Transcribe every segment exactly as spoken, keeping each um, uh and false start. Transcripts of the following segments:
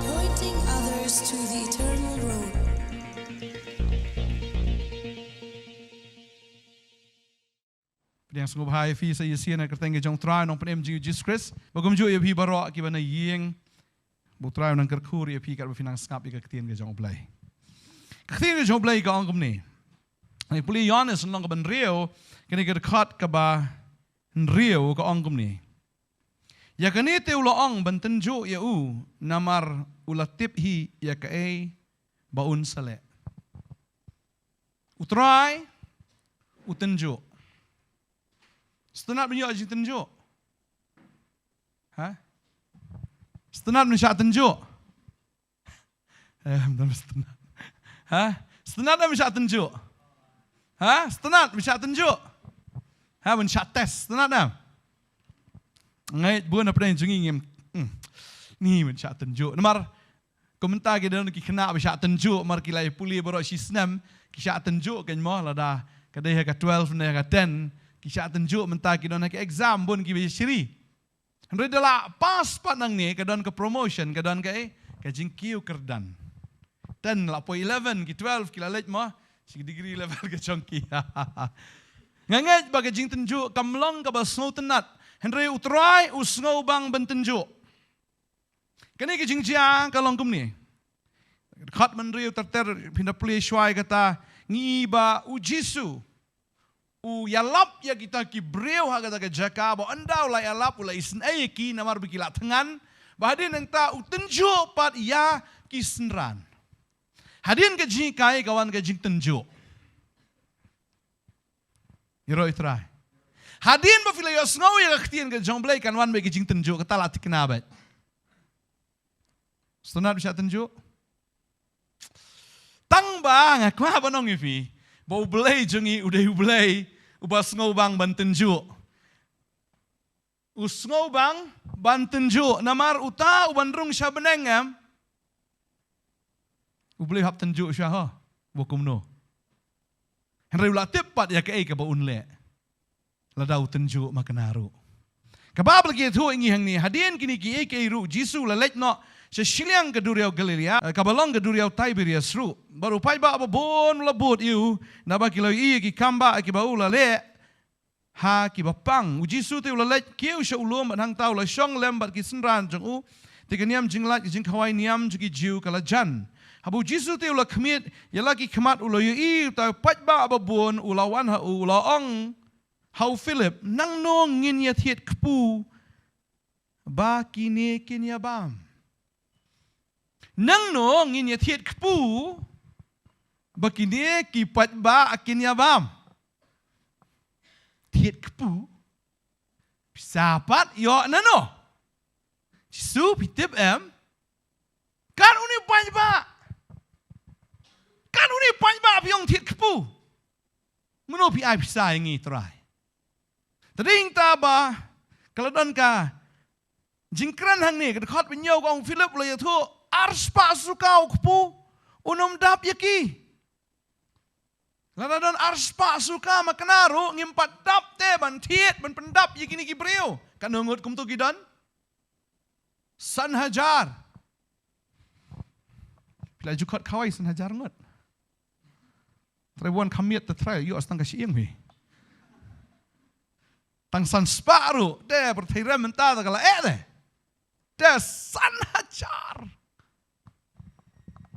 Pointing others to the eternal road. Pdiang sngewbha ïa phi sa ïasien ha ka kyrteng ka jong U Trai, Nongpynim jong ngi U Jisu Khrist. Ba kumjuh ïa phi baroh kiba na ïing. Ba U Trai un nang kyrkhu ïa phi katba phi nang sngap ïa ka ktien ka jong U Blei. Ka ktien ka jong U Blei ka ong kumne. Ngi pule Ïoannis lynnong kaba hynriew, kane ka dkhot kaba hynriew ka ong kumne. Ïa kane te u la ong ban tynjuh ïa u, namar u la tip hi ïa kaei ba un sa leh. U Trai u tynjuh. Sngewtynnat ban ïoh jingtynjuh? Ha? Sngewtynnat ban shah tynjuh? Eh, ym don sngewtynnat. Ha? Sngewtynnat ban shah tynjuh? Ha? Sngewtynnat ban shah tynjuh? Ha, ban shah test, sngewtynnat? Ngeit bun na pdeng jong ngi ngim. Hmm. Ni ban shah tynjuh. Namar kumta ki don ki khynnah ba shah tynjuh, mar ki la ïa pule baroh shi snem, ki shah tynjuh kein mo, lada ka dei ha ka twelve ne ha ka ten, ki shah tynjuh mynta ki don ha ka exam bun kiba ïa shiri. Hynrei da la pass pat nangne ka don ka promotion, ka don ka, eh, ka jingkiew kyrdan. Ten la poi eleven, ki twelve, ki la leit mo sha ki degree level ka jong ki. Nga ngeit ba ka jingtynjuh kam long kaba sngewtynnat. Hynrei U Trai u sngewbang ban tynjuh. Kane ka jingjia ka long kumne. Dkhot hynriew ter ter phin da pule shuwa ïa kata, ngi i ba U Jisu u ïalap ïa kita ki briew ha kata ka jaka ba ynda u la ïalap u la isynei ïa ki namar ba ki la thngan. Ba hadien nangta u tynjuh pat ïa ki synran. Hadien ka jinghikai ka wan ka jingtynjuh. Ïaroh ïa U Trai. Hadien ba phi la ïohsngew ïa ka ktien ka jong U Blei kan wan beit ka jingtynjuh, kata la thikna beit. Sngewtynnat ban shah tynjuh? Tang ba nga kwah ban ong ïa phi ba U Blei jong ngi u dei U Blei uba sngewbang ban tynjuh. U sngewbang ban tynjuh namar uta uban rung sha bneng, em. U Blei u hap tynjuh shuwa ho, ba kumno. Hynrei u la tip pat ïa kaei kaba un leh. Lada u tynjuh makna ruh. Ka Baibl ka ïathuh ïa ngi hangne, hadien kine kiei kiei ruh U Jisu u la leit noh sha shiliang ka duriaw Galilea, eh, kaba long ka duriaw Tiberias ruh. Bad u paidbah babun u la bud ïa u, naba ki la ïohi ïa ki kambah kiba u la leh ha kiba pang. U Jisu te u la leit kiew sha u lum bad hangta u la shong lem bad ki synran jong u. Te ka niam jinglait, ka jingkhawai niam jong ki Jiw ka la jan. Haba U Jisu te u la khmied ïa la ki khmat, u la ïohi uta u paidbah babun u la wan ha u, u la ong ha u Philip, "Nangno ngin ïathied kpu ba kine kin ïabam? Nangno ngin ïathied kpu ba kine ki paidbah kin ïabam?" Thied kpu? Pisa pat ïoh na no? Jisu, phi tip em? Kan une u paidbah, kan une u paidbah phi ong thied kpu. Mano phi ai pisa ïa ngi, Trai? Te dei hangta ba ka la don ka jingkren hangne, ka dkhot ba hynñiew ka ong, Philip u la ïathuh, ar spah suka u kpu, un ym dap ïa ki. Lada don ar spah suka makna ruh, ngim pat dap te ban thied, ban pyndap ïa kine ki briew. Katno ngut kumto ki don? San hajar. Phi la ju khot khawai san hajar ngut. Trai wan kham miet te trai, ïoh tang ka shyieng phi. Tang san spah ruh, te pyrthei rem mynta te ka la eh te. Te san hajar.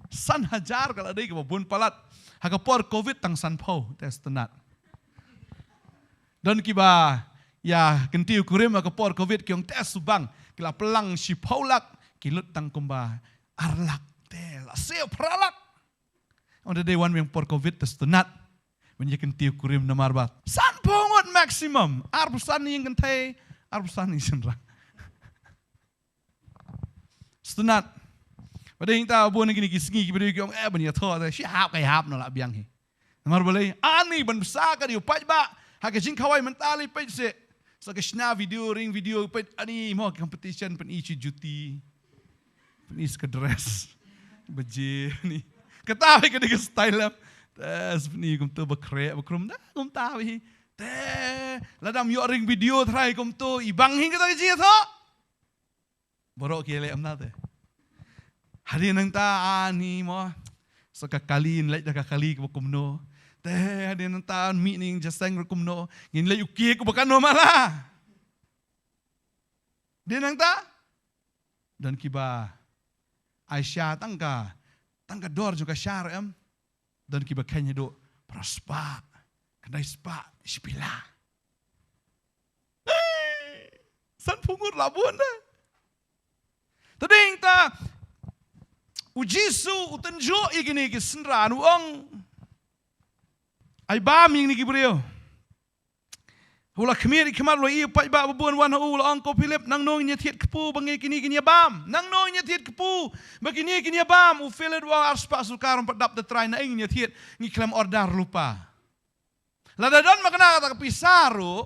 San hajar ka la dei kaba bun palat. Ha ka por covid tang sanphew, te sngewtynnat. Don kiba ïa kyntiew kurim ha ka por covid ki ong te shu bang, ki la pynlang shiphew lak, ki lut tang kumba ar lak, te la siew phra lak. Ong te dei wan biang por covid te sngewtynnat ban ïa kyntiew kurim namar ba sanphew ngut maximum, arphew san ïing kynthei, arphew san ïing shynrang. Sngewtynnat. Ba dei hangta bun na kine ki sngi kiba dei ki ong, eh, ban ïathoh te shi hap ka ïahap, na la biang hi. Namar balei? Ani ban bsa ka dei u paidbah ha ka jingkhawai mynta lei, peit seh. Sa ka shna video, ring video, peit ani mo ki competition, pyni shi juti, pyni shi ka dress, baje ni. Kata hi ka dei ka style em. Te pyni kumto ba khreh ba khrum da kumta hi. Te lada ym ïoh ring video trai kumto, i bang hi kata ka jingïathoh? Baroh ki leh kumta te. Hadien nangta ani mo. Sa ka kali, ngin leit da ka kali kaba kumno. Te hadien nangta mih ni ngin ïaseng ruh kumno. Ngin leit u kiew kaba kano mala. Hadien nangta. Don kiba ai sha tang ka, tang ka dor jong ka sha ruh em. Don kiba kheiñ haduh phra spah, khyndai spah, shiphew la. Sanphew ngut la bun de. Te hadien ta u Jisu u tynjuh ïa kine ki synran, u ong, ai bam ïa kine ki briew. U la khmih ïa ki khmat, u la ïohi u paidbah ba bun wan ha u, u la ong, ko Philip, nangno ngin ïa thied kpu ba ngi, kine kin ïa bam? Nangno ngin ïa thied kpu ba kine kin ïa bam? U Philip u ong, ar spah sorkar ym pat dap, te Trai, naei ngin ïa thied? Ngi khlem order lypa. Lada don ma kane kata ka pisa ruh,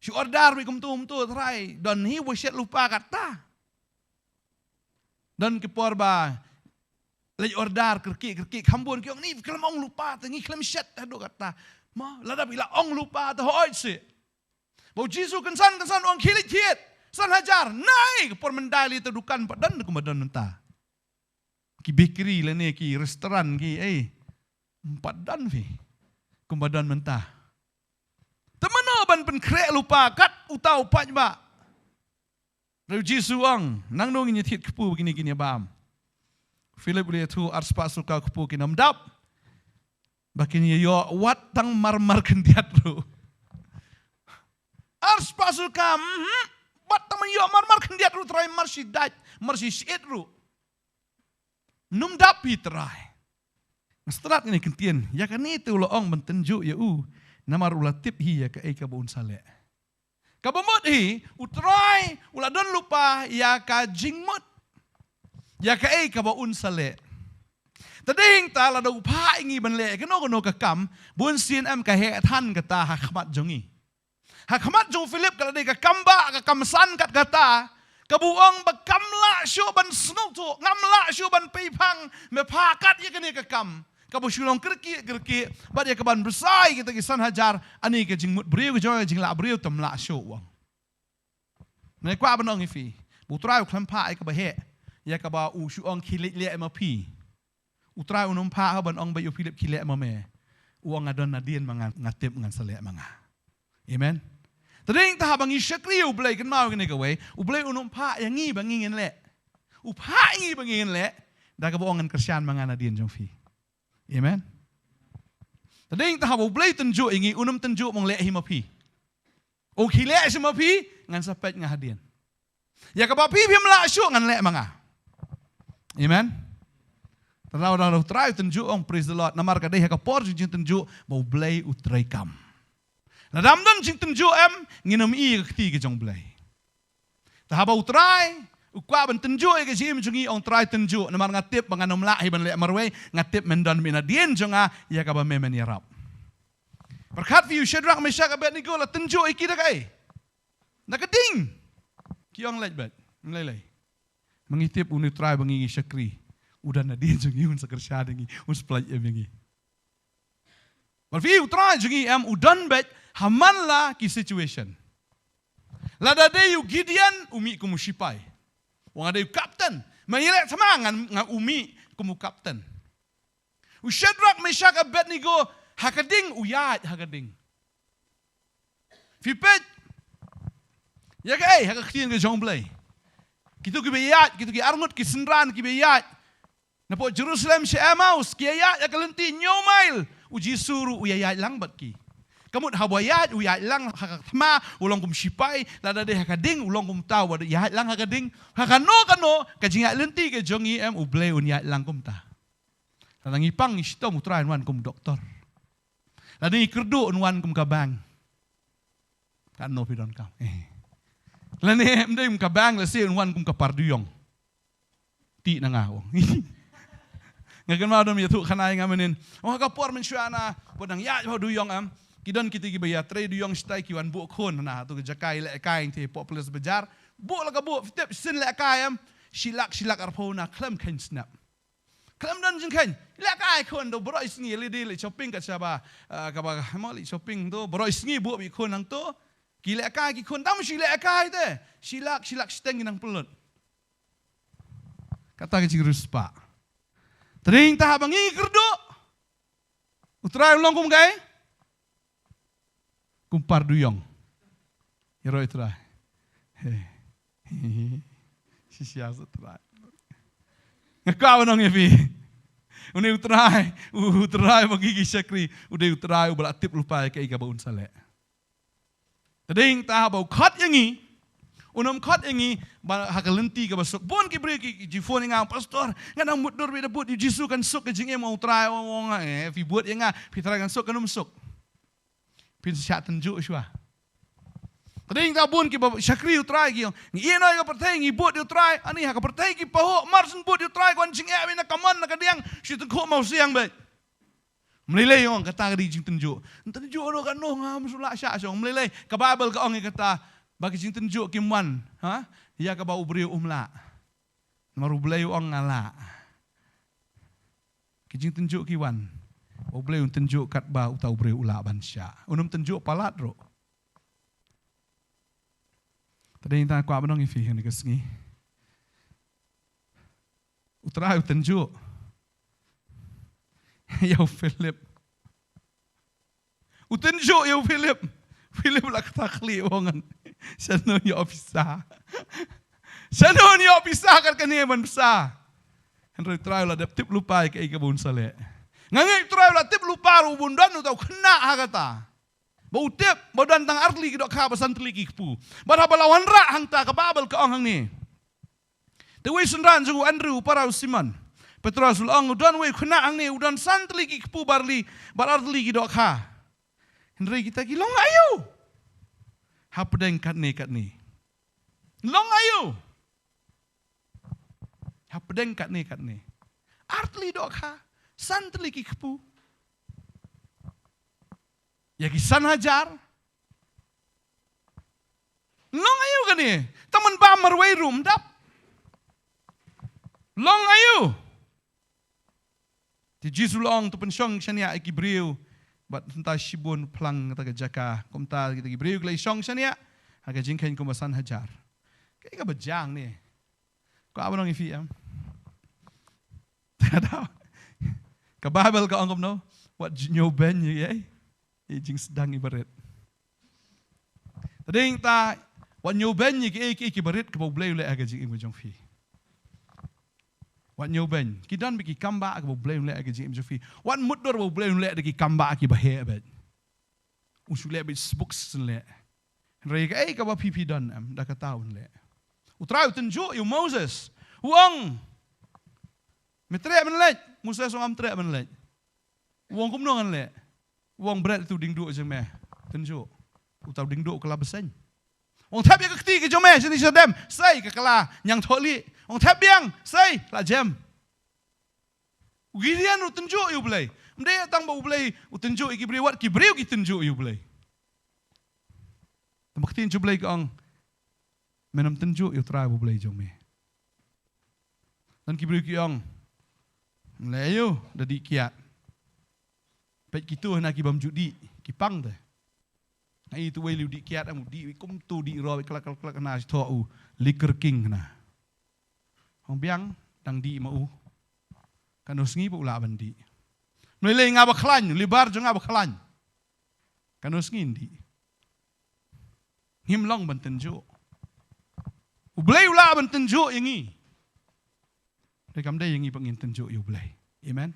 shu order beit kumto kumto, Trai, don hi ba shet lypa kata. Don ki por ba leit order kyrkieh kyrkieh, kham bun ki ong, ngi khlem ong lypa, te ngi khlem shet haduh kata. Mo, lada phi la ong lypa te hooid seh. Ba u Jisu kynsan kynsan u ong, khie leit thied san hajar. Naei, ka por mynta lei te dukan pat don kumba don mynta. Ki bakery lane ki restaurant ki ei, ym pat don phi kumba don mynta. Te mano ban pynkhreh lypa kat uta u paidbah? Hynrei u Jisu u ong, nangno ngin ïa thied kpu ba kine kin ïa bam? Philip u la ïathuh, ar spah sorkar kpu kin ym dap ba kin ïa ïoh wat tang marmar khyndiat ruh. Ar spah sorkar, mhm, wat tang ban ïoh marmar khyndiat ruh, Trai, mar shi dait, mar shi shyiet ruh. Ym dap hi, Trai. Nga stad kane ka ktien, ïa kane te u la ong ban tynjuh ïa u, namar u la tip hi ïa kaei kaba un sa leh. Kaba mut hi, u Trai u la don lypa ïa ka jingmut, ïa kaei kaba un sa leh. Te hadien ta lada u phah ïa ngi ban leh kano kano ka kam, bun sien em ka heh than kata ha khmat jong ngi. Ha khmat jong u Philip ka la dei ka kam ba, ka kam san kat kata, kaba u ong ba kam lah shuh ban sngewthuh, ngam lah shuh ban peiphang, me phah kat ïa kane ka kam. Kaba shu long kyrkieh kyrkieh bad ïa kaban bsa ïa kita ki san hajar, ani ka jingmut briew, ka jong ka jinglah briew te ym lah shuh, u ong. Nga kwah ban ong ïa phi ba u Trai u khlem phah ïa kaba heh, ïa kaba u shu ong khie leit leh ma phi. U Trai un ym phah ha ban ong beit ïa u Philip khie leh ma me. U ong nga don nadien ma nga, nga tip ngan sa leh ma nga. Amen. Te hadien ta haba ngi shakri ïa u Blei, kynmaw kane kawei, u Blei un ym phah ïa ngi ba ngin leh. U phah ïa ngi ba ngin leh da kaba ong ngan kyrshan ma nga nadien jong phi. Amen. Te hadien ta haba u Blei tynjuh ïa ngi, un ym tynjuh ba ong leh hi ma phi. Ong khie leh hi ma phi, ngan sa peit nga hadien. Ïa kaba phi phim lah shuh ngan leh ma nga. Amen. Te lada u Trai u tynjuh, ong praise the Lord, namar ka dei ha ka por jong jingtynjuh ba u Blei u treikam. Lada ym don jingtynjuh em, ngin ym i ka kti ka jong u Blei. Te haba u Trai u kwah ban tynjuh ïa ka jingim jong ngi, ong Trai tynjuh, namar nga tip ba ngan ym lah hi ban leh marwei, nga tip men don beit nadien jong nga ïa kaba me men ïarap. Pyrkhat phi, u Shadrak, Meshak, Abednego la tynjuh ïa ki da kaei? Da ka ding. Ki ong leit beit, ym lei lei. Ma ngi tip une u Trai ba ngi ngi shakri, u don nadien jong ngi, un sa kyrshan ïa ngi, un sa pynlait ïa ngi. Bad phi, u Trai jong ngi em u don beit ha man la ki situation. Lada dei u Gideon u mih kum u sipai. Wan, nga dei u kapten. Ma ngi leh thma ngan, nga u mih kum u kapten. U Shadrak, Meshak, Abednego ha ka ding, u ïaid ha ka ding. Phi peit ïa kaei ha ka ktien ka jong u Blei? Kito kiba ïaid, kito ki arngut ki synran kiba ïaid na pdeng Jerusalem sha Emmaus, ki ïaid ha ka lynti hynñiew mail. U Jisu ruh u ïaid lang bad ki. Ka mut haba u ïaid, u ïaid lang ha ka thma, u long kum sipai, lada dei ha ka ding, u long kumta, u ïaid lang ha ka ding. Ha kano kano ka jingïaid lynti ka jong ngi em, u Blei un ïaid lang kumta. Lada ngi pang ngi shitom, u Trai un wan kum doktor. Lada ngi kyrduh un wan kum ka bang. Katno phi donkam. Eh. Lane ym dei kum ka bang, lehse un wan kum ka par duyong. Ti na nga, u ong. Nga kynmaw don ïathuh khana ïa nga mynnin. Ong ha ka por mynshuwa na, pdeng ïaid bha duyong em, ki don kito kiba ïatrei duyong shatai, ki wan buh khun na to ka jaka lehkai te pok pulit bajar. Buh la ka buh, tip shisien lehkai em, shi lak, shi lak arphew na, khlem kheiñ snep. Khlem don jingkheiñ. Lehkai khun, to baroh sngi, lei dei leit shopping kat shaba, ah, kaba mo leit shopping to, baroh sngi buh beit khun hangto. Ki lehkai ki khun, tang shu lehkai te. Shi lak, shi lak shiteng ki nang pynlut. Kata ka jingriewspah. Te dei nangta haba ngi kyrduh, U Trai u long kum kaei? Kum par duyong. Ïaroh ïa U Trai. He. Shisha sa U Trai. Nga kwah ban ong ïa phi, une U Trai, U Trai ba ngi ki shakri, u dei U Trai uba la tip lypa ïa kaei kaba un sa leh. Te dei nangta haba u khot ïa ngi, un ym khot ïa ngi ba ha ka lynti kaba suk. Bun ki briew ki, ki phone ïa nga, "Pastor, nga dang mutdur beit da bud ïa U Jisu, kan suk ka jingim." Ong, U Trai u ong, "Eh, phi bud ïa nga, phi trai kan suk, kan ym suk. Phin sa shah tynjuh shuwa." Te dei nangta bun kiba shakri U Trai ki ong, "Ngi ïeh noh ïa ka pyrthei, ngi bud ïa U Trai." Ani ha ka pyrthei ki pahuh, mar shen bud ïa U Trai, ka wan jingeh beit na ka mon na ka diang, shu tyngkhuh mawsiang beit. Ym lei lei ong kata ka dei jingtynjuh. Tynjuh ruh katno, ngam shu lah shah shuh. Ym lei lei, ka Baibl ka ong ïa kata ba ka jingtynjuh kim wan, ha? Ïa kaba u briew um lah. Namar U Blei u ong nga lah. Ka jingtynjuh ki wan ba U Blei un tynjuh katba uta u briew u lah ban shah. Un ym tynjuh palat ruh. Te dei nangta kwah ban ong ïa phi ha kane ka sngi, U Trai u tynjuh ïa u Philip. U tynjuh ïa u Philip. Philip la kata khlieh, u ong, "Shano ïoh pisa? Shano ïoh pisa kat kane ban bsa?" Hynrei U Trai u la dep tip lypa ïa kaei kaba un sa leh. Nga ngeit U Trai u la tip lypa ruh ba un don uta u khynnah ha kata. Ba u tip ba u don tang artylli ki dohkha bad santylli ki kpu. Bad haba la wanrah hangta, ka Baibl ka ong hangne, te uwei u synran jong u Andrew, u para u Simon Petros, u la ong, "U don uwei u khynnah hangne, u don santylli ki kpu barli bad artylli ki dohkha. Hynrei kita ki long aïu hapdeng katne katne? Long aïu hapdeng katne katne? Artylli dohkha, santylli ki kpu, ïa ki san hajar. Long aïu kane? Tang ban bam marwei ruh ym dap. Long aïu?" Te U Jisu u la ong, "To pynshong shaniah ïa ki briew." Bad mynta shibun phlang kata ka jaka. Kumta kita ki briew ki la ïashong shaniah ha ka jingkheiñ kumba san hajar. Kaei kaba jia hangne? Kwah ban ong ïa phi em? Ka Baibl ka ong kumno? Wat ju ñiewbeiñ ïa, ïa jingsdang iba rit. Te dei nangta, wat ñiewbeiñ ïa kiei kiei kiba rit kiba U Blei u leh ha ka jingim ka jong phi. Wat ñiewbeiñ. Ki don beit ki kam ba kaba U Blei u leh ha ka jingim jong phi. Wat mutdur ba U Blei u leh da ki kam ba kiba heh beit. Un shu leh beit sbuk shisien leh. Hynrei kaei kaba phi phi don em, da kata un leh. U Trai u tynjuh ïa u Moses. U ong, "Me treh ban leit." Moses u ong, "Ngam treh ban leit." U ong, "Kumno ngan leh?" U ong, "Bret ïa uta u diengduh jong me." Tynjuh. Uta u diengduh ka la bseiñ. U ong, "Thep ïa ka kti ka jong me shane sha dem." Sei, ka kylla ñiangthohlieh. U ong, "Thep biang." Sei, la jem. U Gideon ruh tynjuh ïa U Blei. Ym dei tang ba U Blei u tynjuh ïa ki briew, wat ki briew ki tynjuh ïa U Blei. Tang ba ka ktien jong U Blei ka ong, "Men ym tynjuh ïa U Trai U Blei jong me." Don ki briew ki ong, "Leh aïu, da dih kiad." Peit kito hana ki bym ju dih, ki pang te. Nga ïohi uwei u dih kiad, em, u dih kumto, u dih ro klak klak klak, hana shi thoh u Liquor King hana. Ong biang, dang dih ma u. Katno sngi ba u lah ban dih? Ym lei lei, nga ba khlaiñ, libar jong nga ba khlaiñ. Katno sngi yn dih? Ngim long ban tynjuh. U Blei u lah ban tynjuh ïa ngi. Te kam dei ïa ngi ba ngin tynjuh ïa U Blei. Amen.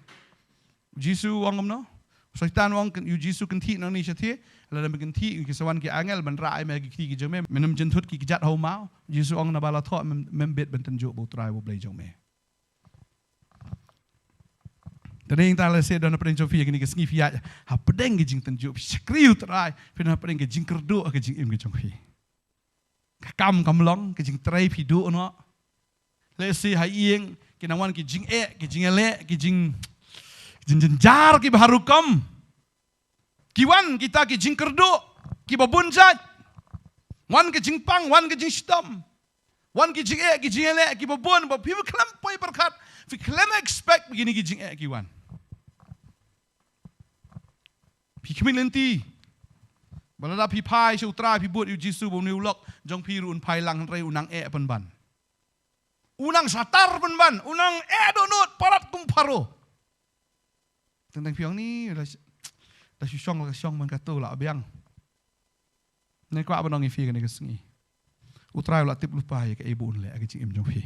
U Jisu u ong kumno? U Soitan u ong, ïa u Jisu, kynthih nangne shatei. Lada me kynthih, ki sa wan ki angel ban rah ïa me ha ki kti ki jong me. Men ym jynthut ki kjat ha u maw. U Jisu u ong, naba la thoh, mem, mem bit ban tynjuh ba U Trai U Blei jong me. Te dei nangta lehse don hapdeng jong phi ha kine ki sngi phi ïaid hapdeng ki jingtynjuh, phi shakri U Trai, phi don hapdeng ki jingkyrduh ha ki jingim ki jong phi. Ka kam kam long, ki jingtrei phi duh noh. Lehse ha ïing ki nang wan ki jingeh, ki jingïaleh, ki jing, ki jingjynjar kiba har rukom. Ki wan kita ki jingkyrduh kiba bun jait. Wan ki jingpang, wan ki jingshitom. Wan ki jingeh, ki jingïaleh kiba bun ba phi khlem poi pyrkhat, phi khlem expect ba kine ki jingeh ki wan. Phi khmih lynti ba lada phi phai sha U Trai, phi bud ïa u Jisu, ba une u lok jong phi ruh un phai lang, hynrei u nang eh pynban. U nang satar pynban, u nang eh dohnud palat kum Pharaoh. Teng teng phi ong ni, da, da shu shong la ka shong man katu la biang. Nga kwah ban ong ïa phi kane ka sngi, U Trai u la tip lypa ïa kaei ba un leh ha ka jingim jong phi.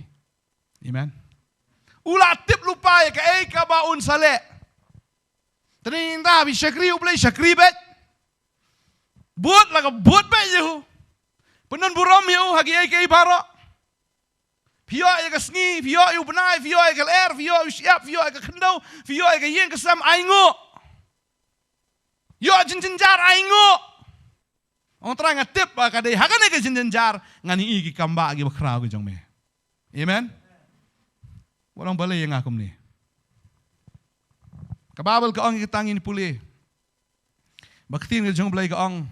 Amen. U la tip lypa ïa kaei kaba un sa leh. Te nangta phi shakri U Blei, shakri beit. Bud la ka bud beit ïa u. Pyndon burom ïa u ha kiei kiei baroh. Phi ïoh ïa ka sngi, phi ïoh ïa u bnai, phi ïoh ïa ka lyer, phi ïoh ïa u shyiap, phi ïoh ïa ka khyndew, phi ïoh ïa ka ïing ka sem, ainguh. Ïoh jynjar, ainguh. Ong Trai, nga tip ba ka dei ha kane ka jynjar ngan ïohi ki kam ba, ki bakhraw ki jong me. Amen. Wat ong balei ïa nga kumne. Ka Baibl ka ong, ïa kata ngin pule. Ba ka ktien ka jong U Blei ka ong.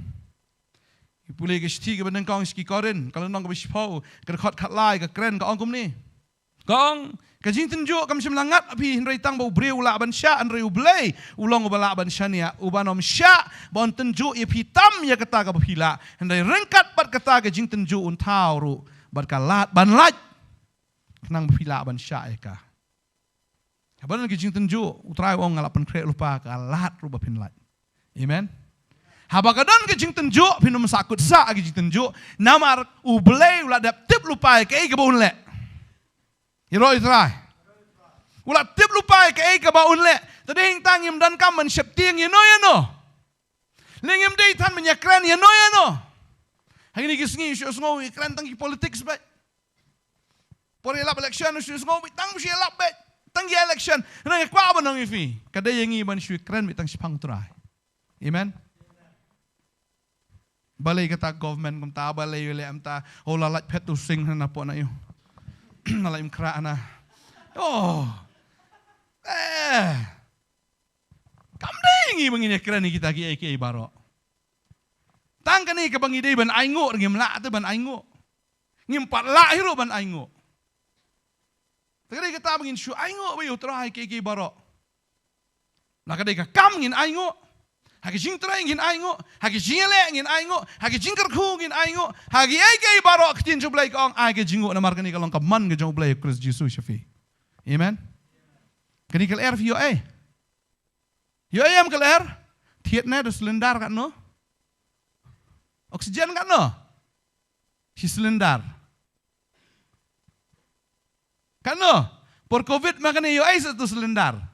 Ngi pule ka shithi kaba nyngkong sha ki Korinth, ka lynnong kaba shiphew, ka dkhot khatlai, ka kren ka ong kumne. Ka ong, ka jingtynjuh kam shym la ngat ha phi hynrei tang ba u briew u lah ban shah, hynrei U Blei u long uba lah ban shaniah, uban ym shah ba un tynjuh ïa phi tam ïa kata kaba phi lah, hynrei ryngkat bad kata ka jingtynjuh un thaw ruh bad ka lad ban lait, khnang ba phi lah ban shah ïa ka. Haba don ka jingtynjuh, U Trai u ong, nga la pynkhreh lypa, ka lad ruh ba phin lait. Amen. Haba ka don ka jingtynjuh, phin ym sahkut sah ka jingtynjuh, namar U Blei u la dep tip lypa ïa kaei kaba un leh. Ïaroh ïa U Trai. U la tip lypa ïa kaei kaba un leh. Te dei hangta ngim donkam ban sheptieng ïano ïano. Lei ngim dei than ban ïakren ïano ïano. Ha kine ki sngi shu sngew ïakren tang ki politics beit. Por ïalap election shu sngew beit tang shu ïalap beit tang ki election. Hynrei nga kwah ban ong ïa phi, ka dei ïa ngi ban shu ïakren beit tang shaphang U Trai. Amen. Balei kata government kumta, balei u leh kumta, oh la lait phet u sing hana pok na ïu. Na lait mkra na. Oh. Eh. Kam dei ngi ba ngin ïakren ïa kita kiei kiei baroh. Tang kane kaba ngi dei ban ainguh, ngim lah te ban ainguh. Ngim pat lah hi ruh ban ainguh. Te ka dei kata ba ngin shu ainguh beit ïa U Trai kiei kiei baroh. Na ka dei ka kam ngin ainguh. Ha ka jingtrei ngin ainguh. Ha ka jingïaleh ngin ainguh. Ha ka jingkyrkhu ngin ainguh. Ha kiei kiei baroh ka ktien jong U Blei ka ong ai ka jingnguh namar kane ka long ka mon ka jong U Blei ha U Khrist Jisu sha phi. Amen. Kane ka lyer phi ïoh ei. Ïoh ei em ka lyer? Thied ne da cylinder katno? Oxygen katno? Shi cylinder. Katno? Por covid ma kane ïoh ei sa tu cylinder.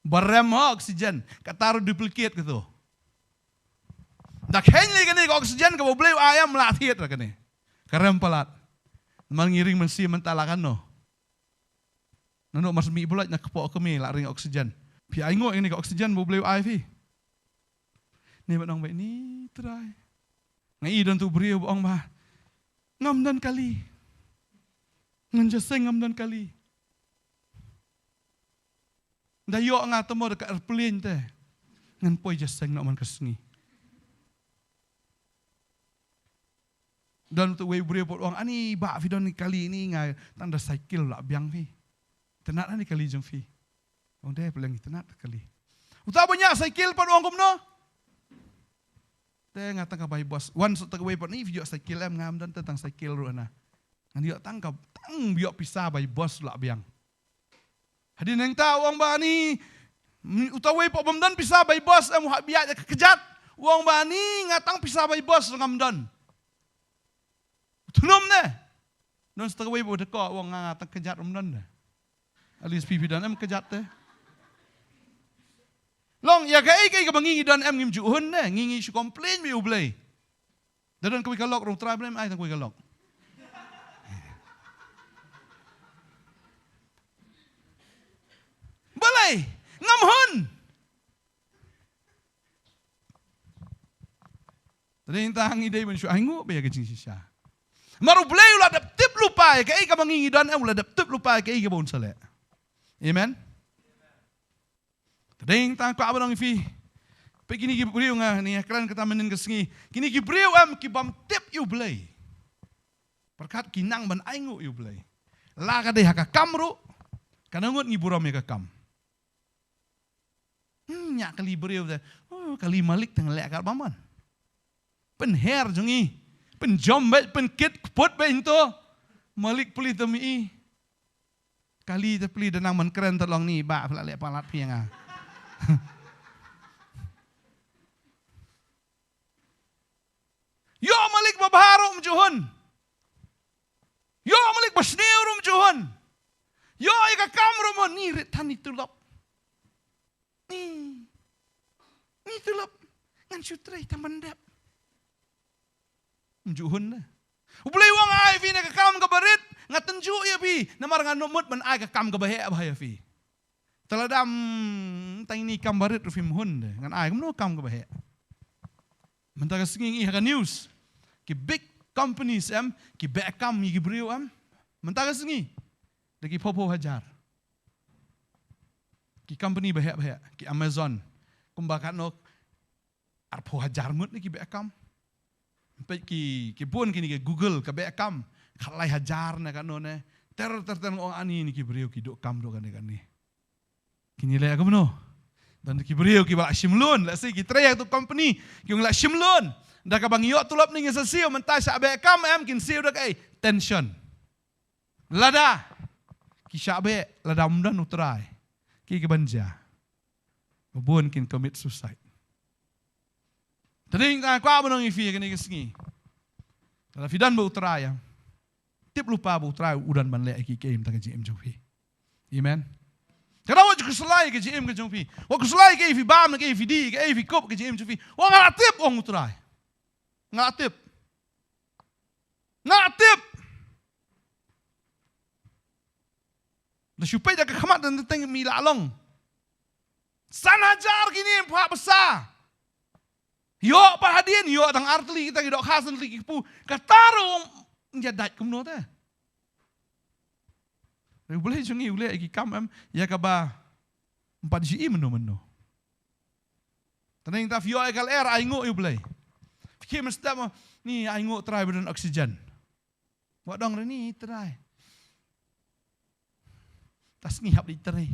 Ba rem ha oxygen. Kata ruh duplicate katu. Da kheiñ lei kane ka oxygen kaba U Blei u ai em la thied ra kane. Ka rem palat. Namar ngi ring mynsiem mynta la katno. Naduh mar shu mih blood na kpoh kmie la ring oxygen. Phi ainguh ïa kane ka oxygen ba U Blei u ai phi? Ne ba nang beit ni Trai. Nga i don tu briew ba ong ba ngam don kali. Ngan jingïaseng ngam don kali. Da ïoh nga te mo da ka airplane te ngan poi jingïaseng noh man ka sngi. Don tu wei u briew pat ong, ani bah phi don kali ni, nga tang da cycle la biang phi. Itynnad ani kali jong phi. Ong de, pyrshang itynnad kali. Uta ba ñiah cycle pat ong kumno? Te nga tang ka bai bus. Wan shu ta ka wei pat ni, phi ïoh cycle em? Ngam don te tang cycle ruh na. Ngan ïoh tang ka, tang ïoh pisa bai bus la biang. Hadien nangta u ong ba ni, uta wei pat bym don pisa bai bus em, u hap ïaid ka kjat. U ong ba ni nga tang pisa bai bus ngam don. U thnum ne. Don shu ta ka wei pat da ko u ong nga tang kjat ym don ne. At least phi phi don em kjat te. Long ïa kaei kaei kaba ngi ngi don em ngim ju hun ne, ngi ngi shu complain beit ïa U Blei. Da don kawei ka lok ruh U Trai Blei ai tang kawei ka lok. Balei ngam hun? Te dei tang ngi dei ban shu ainguh beit ïa ka jingshisha. Namar U Blei u la dep tip lypa ïa kaei kaba ngi ngi don em, u la dep tip lypa ïa kaei kaba un sa leh. Amen. Te dei tang kwah ban ong ïa phi. Peit kine ki briew nga ni kren kata mynnin ka sngi. Kine ki briew em ki bym tip ïa U Blei. Pyrkhat ki nang ban ainguh ïa U Blei. La ka dei ha ka kam ruh. Katno ngut ngi burom ïa ka kam. Hmm, ñiah kali briew te. Oh, kali malik tang leh kat ba man. Pynher jong ngi. Pynjom beit, pynkit kput beit nto. Malik pli te mi i. Kali te pli da nang man kren te long ni ba pla le palat phi nga. Yo malik ba bha rum juhun. Yo malik ba sniew rum juhun. Yo i ka kam rum ni rit than ni tulop. Ni. Ni tulop. Ngan shu trei tang ban dep. Mjuhun na. U Blei wang ai phi na ka kam ka barit. Nga tynjuh ya phi. Namar nga numut ban ai ka kam ka baheh bah ya phi. Tala dam tang ni kam barit rufi mhun de. Ngan ai kumno kam ka baheh. Mynta ka sngi ngi ha ka news. Ki big companies em. Ki beh kam ngi ki briew em. Mynta ka sngi. Da ki phopo hajar. Ki company baheh baheh, ki Amazon. Kumba katno arphew hajar ngut ne ki beh kam. Peit ki, ki bun kini ki Google ka beh kam. Khatlai hajar ne katno ne. Ter ter ter ngong ani ni ki briew ki duk kam duk kane kane. Kini le kumno. Dan ki briew ki ba la shim loan, la si ki trei tu company, ki ong la shim loan. Da ka bang yo tulop ni ngi sa siew, mynta sha beh kam em kin siew da ka ai tension. Lada ki shah beh, lada um don u Trai. Ki ki ban ja. Bun kin commit suicide. Tading ta kwah ban ong ïa phi kane ka sngi. Lada phi don bad u Trai ya. Tip lypa bad u Trai u don ban leh ki ki im ta ka jingim jong phi. Amen. Ka dei wat khuslai ka jingim ka jong phi. Wat khuslai ka ei phi bam, ka ei phi dih, ka ei phi kup ka jingim jong phi. Wat nga la tip ong u Trai. Nga la tip. Nga la tip. Da shu peit da ka khmat da teng mi la long. San hajar kini em pha basa. Yo pa hadien, yo tang artli kita ki dok khasan tli ki pu. Kata ro ong ja dait kumno te. Re u Blei jong ngi u leh ki kam em, ïa kaba. Empat ji mano mano. Tading ta phi yo ai kal er ai ngu u Blei. Phi mesti mo ni ai ngu Trai ba don oxygen. Wa dong re ni Trai. Tas ngi hap di Trai.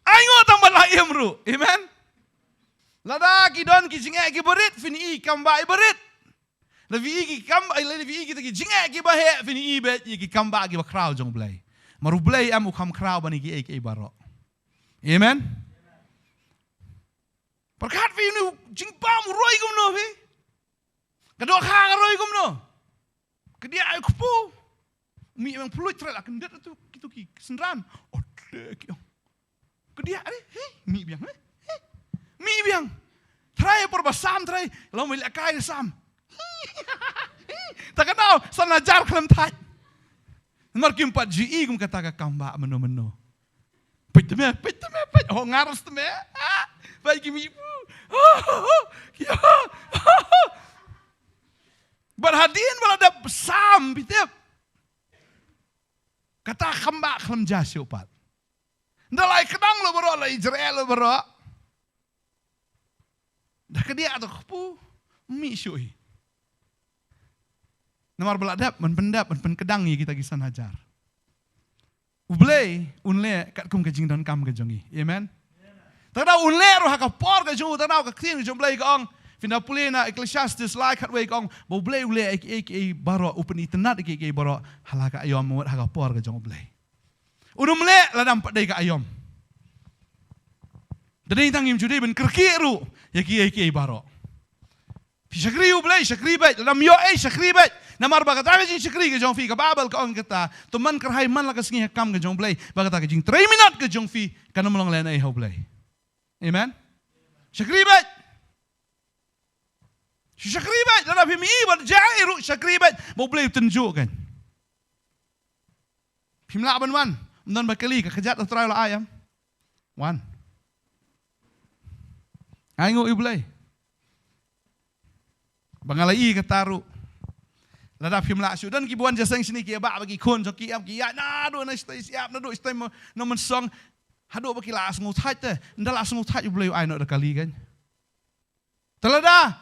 Ai ngu tang ba la im ru. Amen. Lada ki don ki jingeh ki barit, phin i kam ba i barit. La phi i ki kam ba, la phi i kita ki jingeh ki baheh, phin i bet i ki kam ba ki ba khraw jong Blei. Mar u Blei am u kham khraw ban i ki ei ki ei baroh. Amen. Pyrkhat phi ni jingpam u roi kumno phi. Ka dohkha ka roi kumno. Ka dia ai kpu. Mi bang puluit Trai la kyndet tu kitu ki synran. Otle ki ong. Ka dia ai he mi biang he. He. Mi biang. Trai por ba sam Trai. Long mi la kai sam. Ta ka dau san hajar khlem thait. Mar kim pat ji i kum kata ka kam ba mano mano. Peit te me, peit te me, peit. Ho ngar te me. Ah, peit ki mi pu. Oh, oh, oh. Ban hadien ba la dep sam bitep. Kata kam ba khlem ja shu pat. Nda lai kedang lo baroh, lai Israel lo baroh. Da ka dia tu kpu mi shu i. Namar ba la dep, man pyndep, man pynkedang ïa kita ki san hajar. U Blei un leh katkum ka jingdonkam ka jong ngi. Amen. Tang da un leh ruh ha ka por ka jong u, tang da ka ktien ka jong u Blei ka ong. Phin da pule na Ecclesiastes lai khatwei ka ong. Ba u Blei u leh ïa ki ei ki ei baroh, u pynitynnad ïa ki ei ki ei baroh. Ha la ka aïom mut ha ka por ka jong u Blei. Un ym leh lada ym pat dei ka aïom. Da dei tang im ju dei ban kyrkieh ruh ïa ki ei ki ei baroh. Phi shakri u Blei, shakri beit. Lada ym ïoh ei, shakri beit. Namar ba kata ka jingshakri ka jong phi, ka Baibl ka ong kata. To man kyrhai man la ka sngi ha ka kam ka jong u Blei. Ba kata ka jingtrei minot ka jong phi kan ym long lehnoh ei ha u Blei. Amen. Shakri beit. Shakri beit, lada phim i ban jia ei ruh shakri beit. Ba u Blei u tynjuh kan. Phim lah ban wan. Ym don ba kali ka kjat u Trai u la ai em. Wan. Ai ngu i u Blei. Ba nga la i kata ruh. Lada phim lah shu don ki buan ja seng shini ki ba ba ki khun jong ki em ki ïa naduh na stai siap naduh stai mo no mynsong. Haduh ba ki la sngew thait te. Nda la sngew thait u Blei u ai noh da kali kan. Te lada